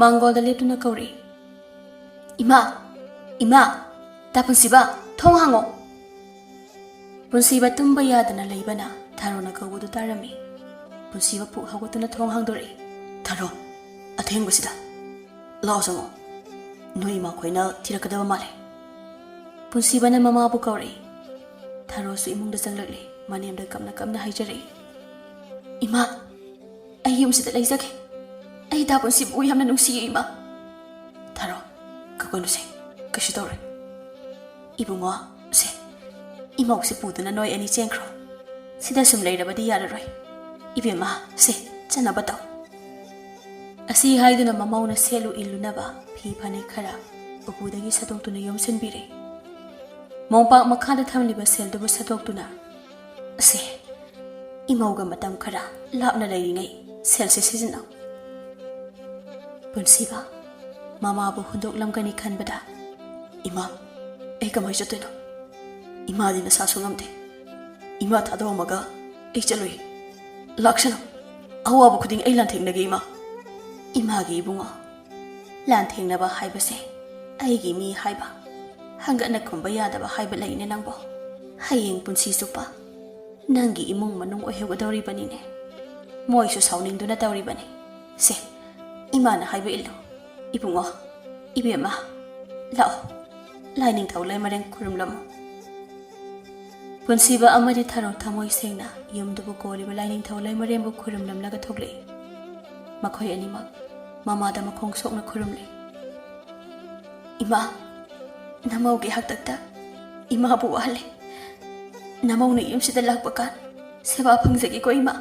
ꯃꯥꯡꯒꯣꯜꯗ ꯂꯦꯞꯇꯨꯅ ꯀꯧꯔꯛꯏ, "ꯏꯃꯥ! ꯏꯃꯥ! ꯇꯥ ꯄꯨꯟꯁꯤꯕ, ꯊꯣꯡ ꯍꯥꯡꯉꯣ!" ꯄꯨꯟꯁꯤꯕ ꯇꯨꯝꯕ ꯌꯥꯗꯅ ꯂꯩꯕꯅ ꯊꯔꯣꯅ ꯀꯧꯕꯗꯨ ꯇꯥꯔꯝꯃꯤ꯫ ꯄꯨꯟꯁꯤꯕ ꯄꯨꯛ ꯍꯧꯒꯠꯇꯨꯅ ꯊꯣꯡ ꯍꯥꯡꯗꯣꯔꯛꯏ꯫ "ꯊꯔꯣ, ꯑꯊꯦꯡꯕꯁꯤꯗ ꯂꯥꯛꯑꯣ ꯆꯪꯉꯣ꯫ ꯅꯣꯏ ꯏꯃꯥꯈꯣꯏꯅ ꯊꯤꯔꯛꯀꯗꯕ ꯃꯥꯜꯂꯦ꯫" ꯄꯨꯟꯁꯤꯕꯅ ꯃꯃꯥꯕꯨ ꯀꯧꯔꯛꯏ꯫ ꯊꯔꯣꯁꯨ ꯏꯃꯨꯡꯗ ꯆꯪꯂꯛꯂꯦ꯫ ꯃꯅꯦꯝꯗ ꯀꯞꯅ ꯀꯞꯅ ꯍꯥꯏꯖꯔꯛꯏ, "ꯏꯃꯥ, ꯑꯩ ꯌꯨꯝꯁꯤꯗ ꯂꯩꯖꯒꯦ꯫ ꯑꯩ ꯇꯥ ꯄꯨꯟꯁꯤꯕꯨ ꯌꯥꯝꯅ ꯅꯨꯡꯁꯤꯌꯦ ꯏꯃꯥ꯫" "ꯊꯔꯣ, ꯀꯞꯀꯅꯨꯁꯦ, ꯀꯩꯁꯨ ꯇꯧꯔꯣꯏ꯫" "ꯏꯕꯨꯡꯉꯣ, ꯁꯦ, ꯏꯃꯧꯁꯦ ꯄꯨꯗꯨꯅ ꯅꯣꯏ ꯑꯅꯤ ꯆꯦꯟꯈ꯭ꯔꯣ꯫ ꯁꯤꯗ ꯁꯨꯝ ꯂꯩꯔꯕꯗꯤ ꯌꯥꯔꯔꯣꯏ꯫ ꯏꯕꯦꯝꯃ, ꯁꯦ, ꯆꯠꯅꯕ ꯇꯧ꯫" ꯑꯁꯤ ꯍꯥꯏꯗꯨꯅ ꯃꯃꯧꯅ ꯁꯦꯠꯂꯨ ꯏꯜꯂꯨꯅꯕ ꯐꯤ ꯐꯅꯦꯛ ꯈꯔ ꯎꯄꯨꯗꯒꯤ ꯁꯠꯇꯣꯛꯇꯨꯅ ꯌꯣꯝꯁꯤꯟꯕꯤꯔꯦ꯫ ꯃꯣꯝꯄꯥꯛ ꯃꯈꯥꯗ ꯊꯝꯂꯤꯕ ꯁꯦꯜꯗꯨꯕꯨ ꯁꯠꯇꯣꯛꯇꯨꯅ, "ꯑꯁꯦ, ꯏꯃꯧꯒ ꯃꯇꯝ ꯈꯔ ꯂꯥꯞꯅ ꯂꯩꯔꯤꯉꯩ ꯁꯦꯜꯁꯦ ꯁꯤꯖꯤꯟꯅꯧ꯫" ꯄꯨꯟꯁꯤꯕ ꯃꯃꯥꯕꯨ ꯍꯨꯟꯗꯣꯛꯂꯝꯒꯅꯤ ꯈꯟꯕꯗ, "ꯏꯃꯥ, ꯑꯩ ꯀꯃꯥꯏꯅ ꯆꯠꯇꯣꯏꯅꯣ? ꯏꯃꯥꯗꯤ ꯅꯁꯥꯁꯨ ꯉꯝꯗꯦ꯫ ꯏꯃꯥ ꯊꯥꯗꯣꯛꯑꯝꯃꯒ ꯑꯩ ꯆꯠꯂꯣꯏ꯫ ꯂꯥꯛꯁꯅꯨ꯫ ꯑꯋꯥꯕ ꯈꯨꯗꯤꯡ ꯑꯩ ꯂꯥꯟꯊꯦꯡꯅꯒꯦ ꯏꯃꯥ꯫" "ꯏꯃꯥꯒꯤ ꯏꯕꯨꯡꯉꯣ, ꯂꯥꯟꯊꯦꯡꯅꯕ ꯍꯥꯏꯕꯁꯦ ꯑꯩꯒꯤ ꯃꯤ ꯍꯥꯏꯕ, ꯍꯪꯒꯠꯅ ꯈꯨꯝꯕ ꯌꯥꯗꯕ ꯍꯥꯏꯕ ꯂꯩꯅꯦ ꯅꯪꯕꯣ꯫ ꯍꯌꯦꯡ ꯄꯨꯟꯁꯤ ꯆꯨꯞꯄ ꯅꯪꯒꯤ ꯏꯃꯨꯡ ꯃꯅꯨꯡ ꯑꯣꯏꯍꯧꯒꯗꯧꯔꯤꯕꯅꯤꯅꯦ꯫ ꯃꯣꯏꯁꯨ ꯁꯥꯎꯅꯤꯡꯗꯨꯅ ꯇꯧꯔꯤꯕꯅꯤ꯫ ꯁꯦ, ꯏꯃꯥꯅ ꯍꯥꯏꯕ ꯏꯜꯂꯨ꯫ ꯏꯕꯨꯡꯉꯣ, ꯏꯕꯦꯝꯃ, ꯂꯥꯛꯑꯣ, ꯂꯥꯏꯅꯤꯡꯊꯧ ꯂꯩꯃꯔꯦꯟ ꯈꯨꯔꯨꯝꯂꯝꯃꯨ꯫ ꯄꯨꯟꯁꯤꯕ ꯑꯃꯗꯤ ꯊꯔꯣ ꯊꯃꯣꯏ ꯁꯦꯡꯅ ꯌꯨꯝꯗꯨꯕꯨ ꯀꯣꯜꯂꯤꯕ ꯂꯥꯏꯅꯤꯡꯊꯧ ꯂꯩꯃꯔꯦꯟꯕꯨ ꯈꯨꯔꯨꯝꯂꯝꯂꯒ ꯊꯣꯛꯂꯛꯏ꯫ ꯃꯈꯣꯏ ꯑꯅꯤꯃꯛ ꯃꯃꯥꯗ ꯃꯈꯣꯡ ꯁꯣꯛꯅ ꯈꯨꯔꯨꯝꯂꯤ꯫ "ꯏꯃꯥ, ꯅꯃꯧꯒꯤ ꯍꯥꯛꯇꯛꯇ ꯏꯃꯥꯕꯨ ꯋꯥꯍꯜꯂꯦ꯫ ꯅꯃꯧꯅ ꯌꯨꯝꯁꯤꯗ ꯂꯥꯛꯄ ꯀꯥꯟ ꯁꯦꯕꯥ ꯐꯪꯖꯒꯦꯀꯣ ꯏꯃꯥ꯫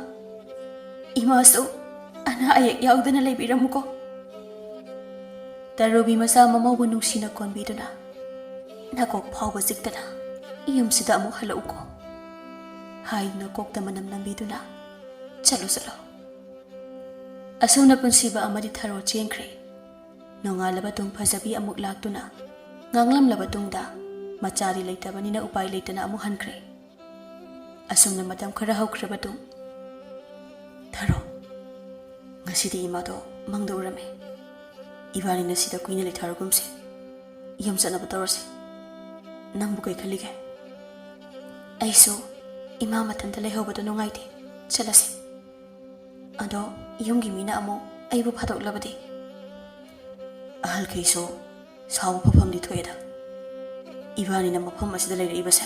ꯏꯃꯥꯁꯨ ꯑꯅꯥ ꯑꯌꯦꯛ ꯌꯥꯎꯗꯅ ꯂꯩꯕꯤꯔꯝꯃꯨꯀꯣ꯫" ꯇꯔꯨꯕꯤ ꯃꯆꯥ ꯃꯃꯧꯕꯨ ꯅꯨꯡꯁꯤꯅ ꯀꯣꯟꯕꯤꯗꯨꯅ, "ꯅꯀꯣꯛ ꯐꯥꯎꯕ ꯆꯤꯛꯇꯅ ꯌꯨꯝꯁꯤꯗ ꯑꯃꯨꯛ ꯍꯜꯂꯛꯎꯀꯣ" ꯍꯥꯏꯗꯨꯅ ꯀꯣꯛꯇ ꯃꯅꯝ ꯅꯝꯕꯤꯗꯨꯅ, "ꯆꯠꯂꯣ, ꯆꯠꯂꯣ꯫" ꯑꯁꯨꯝꯅ ꯄꯨꯟꯁꯤꯕ ꯑꯃꯗꯤ ꯊꯔꯣ ꯆꯦꯟꯈ꯭ꯔꯦ꯫ ꯅꯣꯡꯉꯥꯜꯂꯕ ꯇꯨꯡ ꯐꯖꯕꯤ ꯑꯃꯨꯛ ꯂꯥꯛꯇꯨꯅ ꯉꯥꯡꯂꯝꯂꯕ ꯇꯨꯡꯗ, ꯃꯆꯥꯗꯤ ꯂꯩꯇꯕꯅꯤꯅ ꯎꯄꯥꯏ ꯂꯩꯇꯅ ꯑꯃꯨꯛ ꯍꯟꯈ꯭ꯔꯦ꯫ ꯑꯁꯨꯝꯅ ꯃꯇꯝ ꯈꯔ ꯍꯧꯈ꯭ꯔꯕ ꯇꯨꯡ, "ꯊꯔꯣ, ꯉꯁꯤꯗꯤ ꯏꯃꯥꯗꯣ ꯃꯪꯗ ꯎꯔꯝꯃꯦ꯫ ꯏꯕꯥꯅꯤꯅ ꯁꯤꯗ ꯀꯨꯏꯅ ꯂꯩꯊꯔꯒꯨꯝꯁꯦ꯫ ꯌꯨꯝ ꯆꯠꯅꯕ ꯇꯧꯔꯁꯦ꯫ ꯅꯪꯕꯨ ꯀꯩ ꯈꯜꯂꯤꯒꯦ?" "ꯑꯩꯁꯨ ꯏꯃꯥ ꯃꯊꯟꯇ ꯂꯩꯍꯧꯕꯗꯣ ꯅꯨꯡꯉꯥꯏꯇꯦ꯫ ꯆꯠꯂꯁꯦ꯫ ꯑꯗꯣ ꯌꯨꯝꯒꯤ ꯃꯤꯅ ꯑꯃꯨꯛ ꯑꯩꯕꯨ ꯐꯥꯗꯣꯛꯂꯕꯗꯤ?" "ꯑꯍꯜꯈꯩꯁꯨ ꯁꯥꯎꯕ ꯐꯐꯝꯗꯤ ꯊꯣꯛꯑꯦꯗ꯫ ꯏꯕꯥꯅꯤꯅ ꯃꯐꯝ ꯑꯁꯤꯗ ꯂꯩꯔꯛꯏꯕꯁꯦ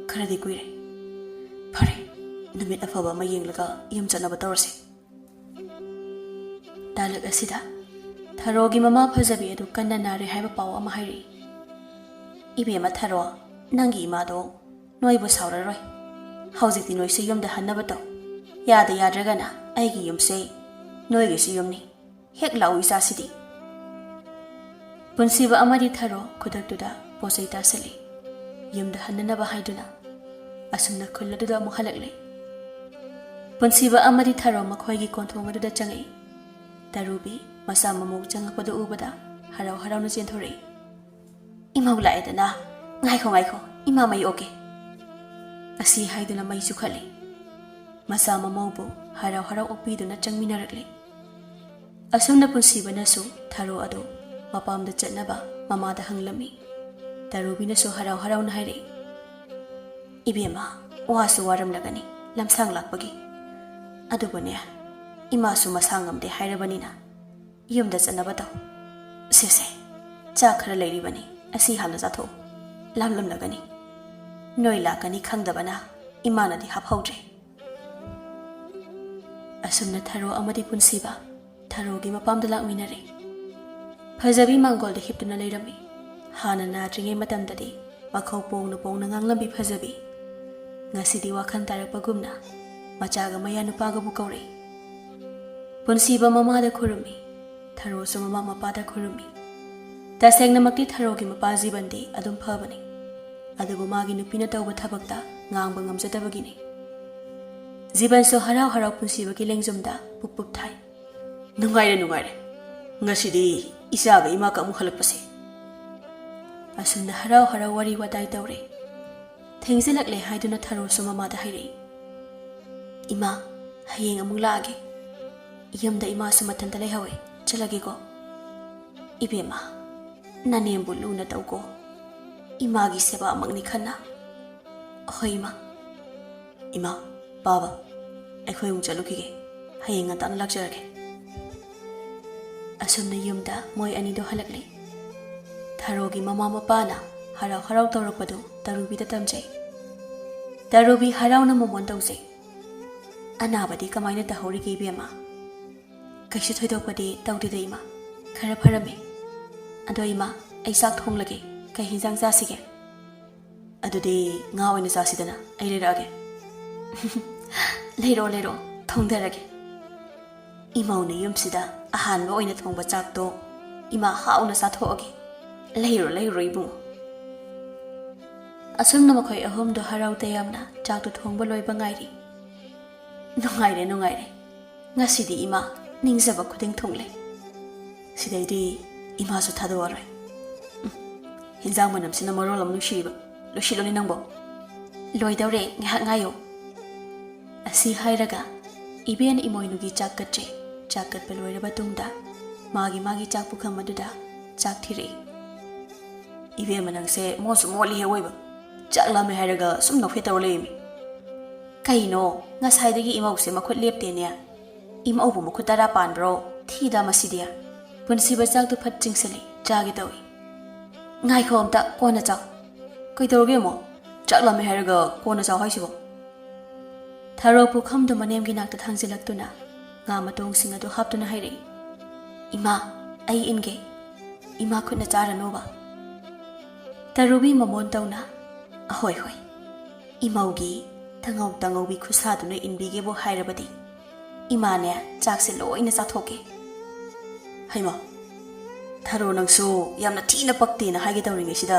ꯈꯔꯗꯤ ꯀꯨꯏꯔꯦ꯫ ꯐꯔꯦ, ꯅꯨꯃꯤꯠ ꯑꯐꯕ ꯑꯃ ꯌꯦꯡꯂꯒ ꯌꯨꯝ ꯆꯠꯅꯕ ꯇꯧꯔꯁꯤ꯫" ꯇꯥꯂꯛ ꯑꯁꯤꯗ ꯊꯔꯣꯒꯤ ꯃꯃꯥ ꯐꯖꯕꯤ ꯑꯗꯨ ꯀꯟꯅ ꯅꯥꯔꯦ ꯍꯥꯏꯕ ꯄꯥꯎ ꯑꯃ ꯍꯥꯏꯔꯛꯏ꯫ "ꯏꯕꯦꯝꯃ ꯊꯔꯣ, ꯅꯪꯒꯤ ꯏꯃꯥꯗꯣ ꯅꯣꯏꯕꯨ ꯁꯥꯎꯔꯔꯣꯏ꯫ ꯍꯧꯖꯤꯛꯇꯤ ꯅꯣꯏꯁꯨ ꯌꯨꯝꯗ ꯍꯟꯅꯕ ꯇꯧ꯫ ꯌꯥꯗ ꯌꯥꯗ꯭ꯔꯒꯅ ꯑꯩꯒꯤ ꯌꯨꯝꯁꯦ ꯅꯣꯏꯒꯤꯁꯨ ꯌꯨꯝꯅꯤ꯫ ꯍꯦꯛ ꯂꯥꯛꯎ ꯏꯆꯥꯁꯤꯗꯤ꯫" ꯄꯨꯟꯁꯤꯕ ꯑꯃꯗꯤ ꯊꯔꯣ ꯈꯨꯗꯛꯇꯨꯗ ꯄꯣꯠ ꯆꯩ ꯇꯥꯁꯤꯜꯂꯤ꯫ ꯌꯨꯝꯗ ꯍꯟꯅꯅꯕ ꯍꯥꯏꯗꯨꯅ ꯑꯁꯨꯝꯅ ꯈꯨꯜ ꯑꯗꯨꯗ ꯑꯃꯨꯛ ꯍꯜꯂꯛꯂꯦ꯫ ꯄꯨꯟꯁꯤꯕ ꯑꯃꯗꯤ ꯊꯔꯣ ꯃꯈꯣꯏꯒꯤ ꯀꯣꯟꯊꯣꯡ ꯑꯗꯨꯗ ꯆꯪꯉꯛꯏ꯫ ꯇꯔꯨꯕꯤ ꯃꯆꯥ ꯃꯃꯧ ꯆꯪꯉꯛꯄꯗꯨ ꯎꯕꯗ ꯍꯔꯥꯎ ꯍꯔꯥꯎꯅ ꯆꯦꯟꯊꯣꯔꯛꯏ꯫ "ꯏꯃꯧ ꯂꯥꯛꯑꯦꯗꯅ꯫ ꯉꯥꯏꯈꯣ, ꯉꯥꯏꯈꯣ, ꯏꯃꯥ ꯃꯩ ꯑꯣꯛꯀꯦ꯫" ꯑꯁꯤ ꯍꯥꯏꯗꯨꯅ ꯃꯩ ꯆꯨꯈꯠꯂꯤ꯫ ꯃꯆꯥ ꯃꯃꯧꯕꯨ ꯍꯔꯥꯎ ꯍꯔꯥꯎ ꯑꯣꯛꯄꯤꯗꯨꯅ ꯆꯪꯃꯤꯟꯅꯔꯛꯂꯤ꯫ ꯑꯁꯨꯝꯅ ꯄꯨꯟꯁꯤꯕꯅꯁꯨ ꯊꯔꯣ ꯑꯗꯨ ꯃꯄꯥꯝꯗ ꯆꯠꯅꯕ ꯃꯃꯥꯗ ꯍꯪꯂꯝꯃꯤ꯫ ꯇꯔꯨꯕꯤꯅꯁꯨ ꯍꯔꯥꯎ ꯍꯔꯥꯎꯅ ꯍꯥꯏꯔꯛꯏ, "ꯏꯕꯦꯝꯃ, ꯋꯥꯁꯨ ꯋꯥꯔꯝꯂꯒꯅꯤ ꯂꯝꯁꯥꯡ ꯂꯥꯛꯄꯒꯤ꯫ ꯑꯗꯨꯕꯨꯅꯦ, ꯏꯃꯥꯁꯨ ꯃꯁꯥ ꯉꯝꯗꯦ ꯍꯥꯏꯔꯕꯅꯤꯅ ꯌꯨꯝꯗ ꯆꯠꯅꯕ ꯇꯧ꯫ ꯁꯦ ꯁꯦ, ꯆꯥꯛ ꯈꯔ ꯂꯩꯔꯤꯕꯅꯤ, ꯑꯁꯤ ꯍꯥꯟꯅ ꯆꯥꯊꯣꯛꯎ꯫ ꯂꯥꯝꯂꯝꯂꯒꯅꯤ꯫ ꯅꯣꯏ ꯂꯥꯛꯀꯅꯤ ꯈꯪꯗꯕꯅ ꯏꯃꯥꯅꯗꯤ ꯍꯥꯞꯍꯧꯗ꯭ꯔꯦ꯫ ꯑꯁꯨꯝꯅ ꯊꯔꯣ ꯑꯃꯗꯤ ꯄꯨꯟꯁꯤꯕ ꯊꯔꯣꯒꯤ ꯃꯄꯥꯝꯗ ꯂꯥꯛꯃꯤꯟꯅꯔꯦ꯫ ꯐꯖꯕꯤ ꯃꯥꯡꯒꯣꯜꯗ ꯍꯤꯞꯇꯨꯅ ꯂꯩꯔꯝꯃꯤ꯫ ꯍꯥꯟꯅ ꯅꯥꯗ꯭ꯔꯤꯉꯩ ꯃꯇꯝꯗꯗꯤ ꯃꯈꯧ ꯄꯣꯡꯅ ꯄꯣꯡꯅ ꯉꯥꯡꯂꯝꯕꯤ ꯐꯖꯕꯤ ꯉꯁꯤꯗꯤ ꯋꯥꯈꯜ ꯇꯥꯔꯛꯄꯒꯨꯝꯅ ꯃꯆꯥꯒ ꯃꯌꯥ ꯅꯨꯄꯥꯒꯕꯨ ꯀꯧꯔꯛꯏ꯫ ꯄꯨꯟꯁꯤꯕ ꯃꯃꯥꯗ ꯈꯨꯔꯨꯝꯃꯤ꯫ ꯊꯔꯣꯁꯨ ꯃꯃꯥ ꯃꯄꯥꯗ ꯈꯨꯔꯨꯝꯃꯤ꯫ ꯇꯁꯦꯡꯅꯃꯛꯇꯤ ꯊꯔꯣꯒꯤ ꯃꯄꯥ ꯖꯤꯕꯟꯗꯤ ꯑꯗꯨꯝ ꯐꯕꯅꯤ꯫ ꯑꯗꯨꯕꯨ ꯃꯥꯒꯤ ꯅꯨꯄꯤꯅ ꯇꯧꯕ ꯊꯕꯛꯇ ꯉꯥꯡꯕ ꯉꯝꯖꯗꯕꯒꯤꯅꯤ꯫ ꯖꯤꯕꯟꯁꯨ ꯍꯔꯥꯎ ꯍꯔꯥꯎ ꯄꯨꯟꯁꯤꯕꯒꯤ ꯂꯦꯡꯖꯨꯝꯗ ꯄꯨꯞ ꯄꯨꯞ ꯊꯥꯏ꯫ "ꯅꯨꯡꯉꯥꯏꯔꯦ, ꯅꯨꯡꯉꯥꯏꯔꯦ꯫ ꯉꯁꯤꯗꯤ ꯏꯆꯥꯒ ꯏꯃꯥꯒ ꯑꯃꯨꯛ ꯍꯜꯂꯛꯄꯁꯦ꯫" ꯑꯁꯨꯝꯅ ꯍꯔꯥꯎ ꯍꯔꯥꯎ ꯋꯥꯔꯤ ꯋꯥꯇꯥꯏ ꯇꯧꯔꯦ꯫ ꯊꯦꯡꯖꯤꯜꯂꯛꯂꯦ ꯍꯥꯏꯗꯨꯅ ꯊꯔꯣꯁꯨ ꯃꯃꯥꯗ ꯍꯥꯏꯔꯛꯏ꯫ "ꯏꯃꯥ, ꯍꯌꯦꯡ ꯑꯃꯨꯛ ꯂꯥꯛꯑꯒꯦ꯫ ꯌꯨꯝꯗ ꯏꯃꯥꯁꯨ ꯃꯊꯟꯇ ꯂꯩꯍꯧꯋꯦ꯫ ꯆꯠꯂꯒꯦꯀꯣ꯫" "ꯏꯕꯦꯝꯃ, ꯅꯅꯦꯝꯕꯨ ꯂꯨꯅ ꯇꯧꯀꯣ꯫ ꯏꯃꯥꯒꯤ ꯁꯦꯕꯥꯃꯛꯅꯤ ꯈꯟꯅ꯫" "ꯍꯣꯏ, ꯏꯃꯥ꯫" "ꯏꯃꯥ, ꯄꯥꯕ, ꯑꯩꯈꯣꯏ ꯑꯃꯨꯛ ꯆꯠꯂꯨꯈꯤꯒꯦ꯫ ꯍꯌꯦꯡ ꯉꯟꯇꯥꯅ ꯂꯥꯛꯆꯔꯒꯦ꯫" ꯑꯁꯨꯝꯅ ꯌꯨꯝꯗ ꯃꯣꯏ ꯑꯅꯤꯗꯣ ꯍꯜꯂꯛꯂꯦ꯫ ꯊꯔꯣꯒꯤ ꯃꯃꯥ ꯃꯄꯥꯅ ꯍꯔꯥꯎ ꯍꯔꯥꯎ ꯇꯧꯔꯛꯄꯗꯨ ꯇꯔꯨꯕꯤꯗ ꯇꯝꯖꯩ꯫ ꯇꯔꯨꯕꯤ ꯍꯔꯥꯎꯅ ꯃꯣꯃꯣꯟ ꯇꯧꯖꯩ꯫ "ꯑꯅꯥꯕꯗꯤ ꯀꯃꯥꯏꯅ ꯇꯧꯍꯧꯔꯤꯒꯦ, ꯏꯕꯦꯝꯃ?" "ꯀꯩꯁꯨ ꯊꯣꯏꯗꯣꯛꯄꯗꯤ ꯇꯧꯗꯦꯗ, ꯏꯃꯥ꯫ ꯈꯔ ꯐꯔꯝꯃꯦ꯫ ꯑꯗꯣ, ꯏꯃꯥ, ꯑꯩ ꯆꯥꯛ ꯊꯣꯡꯂꯒꯦ꯫ ꯀꯩ ꯍꯤꯟꯖꯥꯡ ꯆꯥꯁꯤꯒꯦ?" "ꯑꯗꯨꯗꯤ ꯉꯥ ꯑꯣꯏꯅ ꯆꯥꯁꯤꯗꯅ, ꯑꯩ ꯂꯩꯔꯛꯑꯒꯦ꯫" "ꯂꯩꯔꯛꯑꯣ, ꯂꯩꯔꯛꯑꯣ, ꯊꯣꯡꯊꯔꯒꯦ꯫ ꯏꯃꯧꯅ ꯌꯨꯝꯁꯤꯗ ꯑꯍꯥꯟꯕ ꯑꯣꯏꯅ ꯊꯣꯡꯕ ꯆꯥꯛꯇꯣ ꯏꯃꯥ ꯍꯥꯎꯅ ꯆꯥꯊꯣꯛꯑꯒꯦ꯫ ꯂꯩꯔꯨꯔꯣ, ꯂꯩꯔꯨꯔꯣ, ꯏꯕꯨꯡꯉꯣ꯫" ꯑꯁꯨꯝꯅ ꯃꯈꯣꯏ ꯑꯍꯨꯝꯗꯣ ꯍꯔꯥꯎ ꯇꯌꯥꯝꯅ ꯆꯥꯛꯇꯣ ꯊꯣꯡꯕ ꯂꯣꯏꯕ ꯉꯥꯏꯔꯤ꯫ "ꯅꯨꯡꯉꯥꯏꯔꯦ, ꯅꯨꯡꯉꯥꯏꯔꯦ꯫ ꯉꯁꯤꯗꯤ ꯏꯃꯥ ꯅꯤꯡꯖꯕ ꯈꯨꯗꯤꯡ ꯊꯨꯡꯂꯦ꯫ ꯁꯤꯗꯩꯗꯤ ꯏꯃꯥꯁꯨ ꯊꯥꯗꯣꯛꯑꯔꯣꯏ꯫" "ꯎꯝ, ꯍꯤꯟꯖꯥꯡ ꯃꯅꯝꯁꯤꯅ ꯃꯔꯣꯜ ꯑꯃ ꯅꯨꯡꯁꯤꯔꯤꯕ꯫ ꯂꯣꯏꯁꯤꯜꯂꯨꯅꯦ ꯅꯪꯕꯣ꯫" "ꯂꯣꯏꯗꯧꯔꯦ, ꯉꯥꯏꯍꯥꯛ ꯉꯥꯏꯌꯣ꯫" ꯑꯁꯤ ꯍꯥꯏꯔꯒ ꯏꯕꯦꯟ ꯏꯃꯣꯏꯅꯨꯒꯤ ꯆꯥꯛ ꯀꯠꯆꯩ꯫ ꯆꯥꯛ ꯀꯠꯄ ꯂꯣꯏꯔꯕ ꯇꯨꯡꯗ ꯃꯥꯒꯤ ꯃꯥꯒꯤ ꯆꯥꯛ ꯄꯨꯈꯝ ꯑꯗꯨꯗ ꯆꯥꯛ ꯊꯤꯔꯛꯏ꯫ "ꯏꯕꯦꯝꯃ, ꯅꯪꯁꯦ ꯃꯣꯠꯁꯨ ꯃꯣꯠꯂꯤꯍꯦ ꯑꯋꯣꯏꯕ꯫ ꯆꯥꯛ ꯂꯥꯝꯃꯦ ꯍꯥꯏꯔꯒ ꯁꯨꯝ ꯅꯣꯛꯐꯦꯠ ꯇꯧꯔ ꯂꯩꯔꯝꯃꯤ꯫ "ꯀꯩꯅꯣ, ꯉꯁꯥꯏꯗꯒꯤ ꯏꯃꯧꯁꯦ ꯃꯈꯨꯠ ꯂꯦꯞꯇꯦꯅꯦ꯫ ꯏꯃꯧꯕꯨ ꯃꯈꯨꯠ ꯇꯔꯥ ꯄꯥꯟꯕ꯭ꯔꯣ? ꯊꯤꯗ ꯃꯁꯤꯗꯤ꯫" ꯄꯨꯟꯁꯤꯕ ꯆꯥꯛꯇꯨ ꯐꯠ ꯆꯤꯡꯁꯤꯜꯂꯤ, ꯆꯥꯒꯦ ꯇꯧꯏ꯫ "ꯉꯥꯏꯈꯣ ꯑꯝꯇ, ꯀꯣꯟꯅ ꯆꯥꯎ꯫" "ꯀꯩꯗꯧꯔꯒꯦ ꯑꯃꯨꯛ? ꯆꯥꯛ ꯂꯥꯝꯃꯦ ꯍꯥꯏꯔꯒ ꯀꯣꯟꯅ ꯆꯥꯎ ꯍꯥꯏꯁꯤꯕꯣ?" ꯊꯔꯣ ꯄꯨꯈꯝꯗꯨ ꯃꯅꯦꯝꯒꯤ ꯅꯥꯛꯇ ꯊꯥꯡꯖꯤꯜꯂꯛꯇꯨꯅ ꯉꯥ ꯃꯇꯣꯡꯁꯤꯡ ꯑꯗꯨ ꯍꯥꯞꯇꯨꯅ ꯍꯥꯏꯔꯛꯏ꯫ "ꯏꯃꯥ, ꯑꯩ ꯏꯟꯒꯦ꯫ ꯏꯃꯥ ꯈꯨꯠꯅ ꯆꯥꯔꯅꯣꯕ꯫" ꯇꯔꯨꯕꯤ ꯃꯃꯣꯟ ꯇꯧꯅ, "ꯑꯍꯣꯏ ꯍꯣꯏ, ꯏꯃꯧꯒꯤ ꯇꯉꯧ ꯇꯉꯧꯕꯤ ꯈꯨꯠꯁꯥꯗꯨꯅ ꯏꯟꯕꯤꯒꯦꯕꯨ ꯍꯥꯏꯔꯕꯗꯤ ꯏꯃꯥꯅꯦ ꯆꯥꯛꯁꯦ ꯂꯣꯏꯅ ꯆꯥꯊꯣꯛꯀꯦ꯫" "ꯍꯩꯃꯥ, ꯊꯔꯣ ꯅꯪꯁꯨ ꯌꯥꯝꯅ ꯊꯤꯅ ꯄꯛꯇꯦꯅ ꯍꯥꯏꯒꯦ ꯇꯧꯔꯤꯉꯩꯁꯤꯗ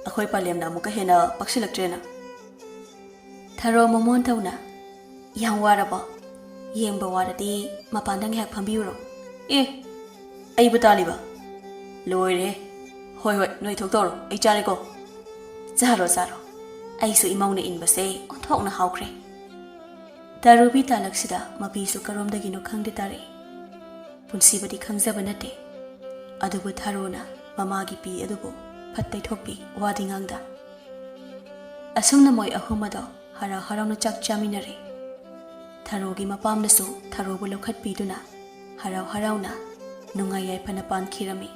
ꯑꯩꯈꯣꯏ ꯄꯂꯦꯝꯅ ꯑꯃꯨꯛꯀ ꯍꯦꯟꯅ ꯄꯛꯁꯤꯜꯂꯛꯇ꯭ꯔꯦꯅ꯫" ꯊꯔꯣ ꯃꯃꯣꯟ ꯇꯧꯅ, "ꯌꯥꯝ ꯋꯥꯔꯕꯣ? ꯌꯦꯡꯕ ꯋꯥꯔꯗꯤ ꯃꯄꯥꯟꯗ ꯉꯥꯏꯍꯥꯛ ꯐꯝꯕꯤꯌꯨꯔꯣ?" "ꯑꯦ, ꯑꯩꯕꯨ ꯇꯥꯜꯂꯤꯕ? ꯂꯣꯏꯔꯦ꯫ ꯍꯣꯏ ꯍꯣꯏ, ꯅꯣꯏ ꯊꯣꯛꯇꯧꯔꯣ, ꯑꯩ ꯆꯥꯔꯦꯀꯣ꯫" "ꯆꯥꯔꯣ ꯆꯥꯔꯣ, ꯑꯩꯁꯨ ꯏꯃꯧꯅ ꯏꯟꯕꯁꯦ ꯑꯣꯟꯊꯣꯛꯅ ꯍꯥꯎꯈ꯭ꯔꯦ꯫" ꯇꯔꯨꯕꯤ ꯇꯥꯂꯛꯁꯤꯗ ꯃꯄꯤꯁꯨ ꯀꯔꯣꯝꯗꯒꯤꯅꯣ ꯈꯪꯗꯦ ꯇꯥꯔꯛꯏ꯫ ꯄꯨꯟꯁꯤꯕꯗꯤ ꯈꯪꯖꯕ ꯅꯠꯇꯦ, ꯑꯗꯨꯕꯨ ꯊꯔꯣꯅ ꯃꯃꯥꯒꯤ ꯄꯤ ꯑꯗꯨꯕꯨ ꯐꯠ ꯇꯩꯊꯣꯛꯄꯤ, ꯋꯥꯗꯤ ꯉꯥꯡꯗ꯫ ꯑꯁꯨꯝꯅ ꯃꯣꯏ ꯑꯍꯨꯝ ꯑꯗꯣ ꯍꯔꯥꯎ ꯍꯔꯥꯎꯅ ꯆꯥꯛ ꯆꯥꯃꯤꯟꯅꯔꯦ꯫ ꯊꯔꯣꯒꯤ ꯃꯄꯥꯝꯅꯁꯨ ꯊꯔꯣꯕꯨ ꯂꯧꯈꯠꯄꯤꯗꯨꯅ ꯍꯔꯥꯎ ꯍꯔꯥꯎꯅ ꯅꯨꯡꯉꯥꯏ ꯌꯥꯏꯐꯅ ꯄꯥꯟꯈꯤꯔꯝꯃꯤ꯫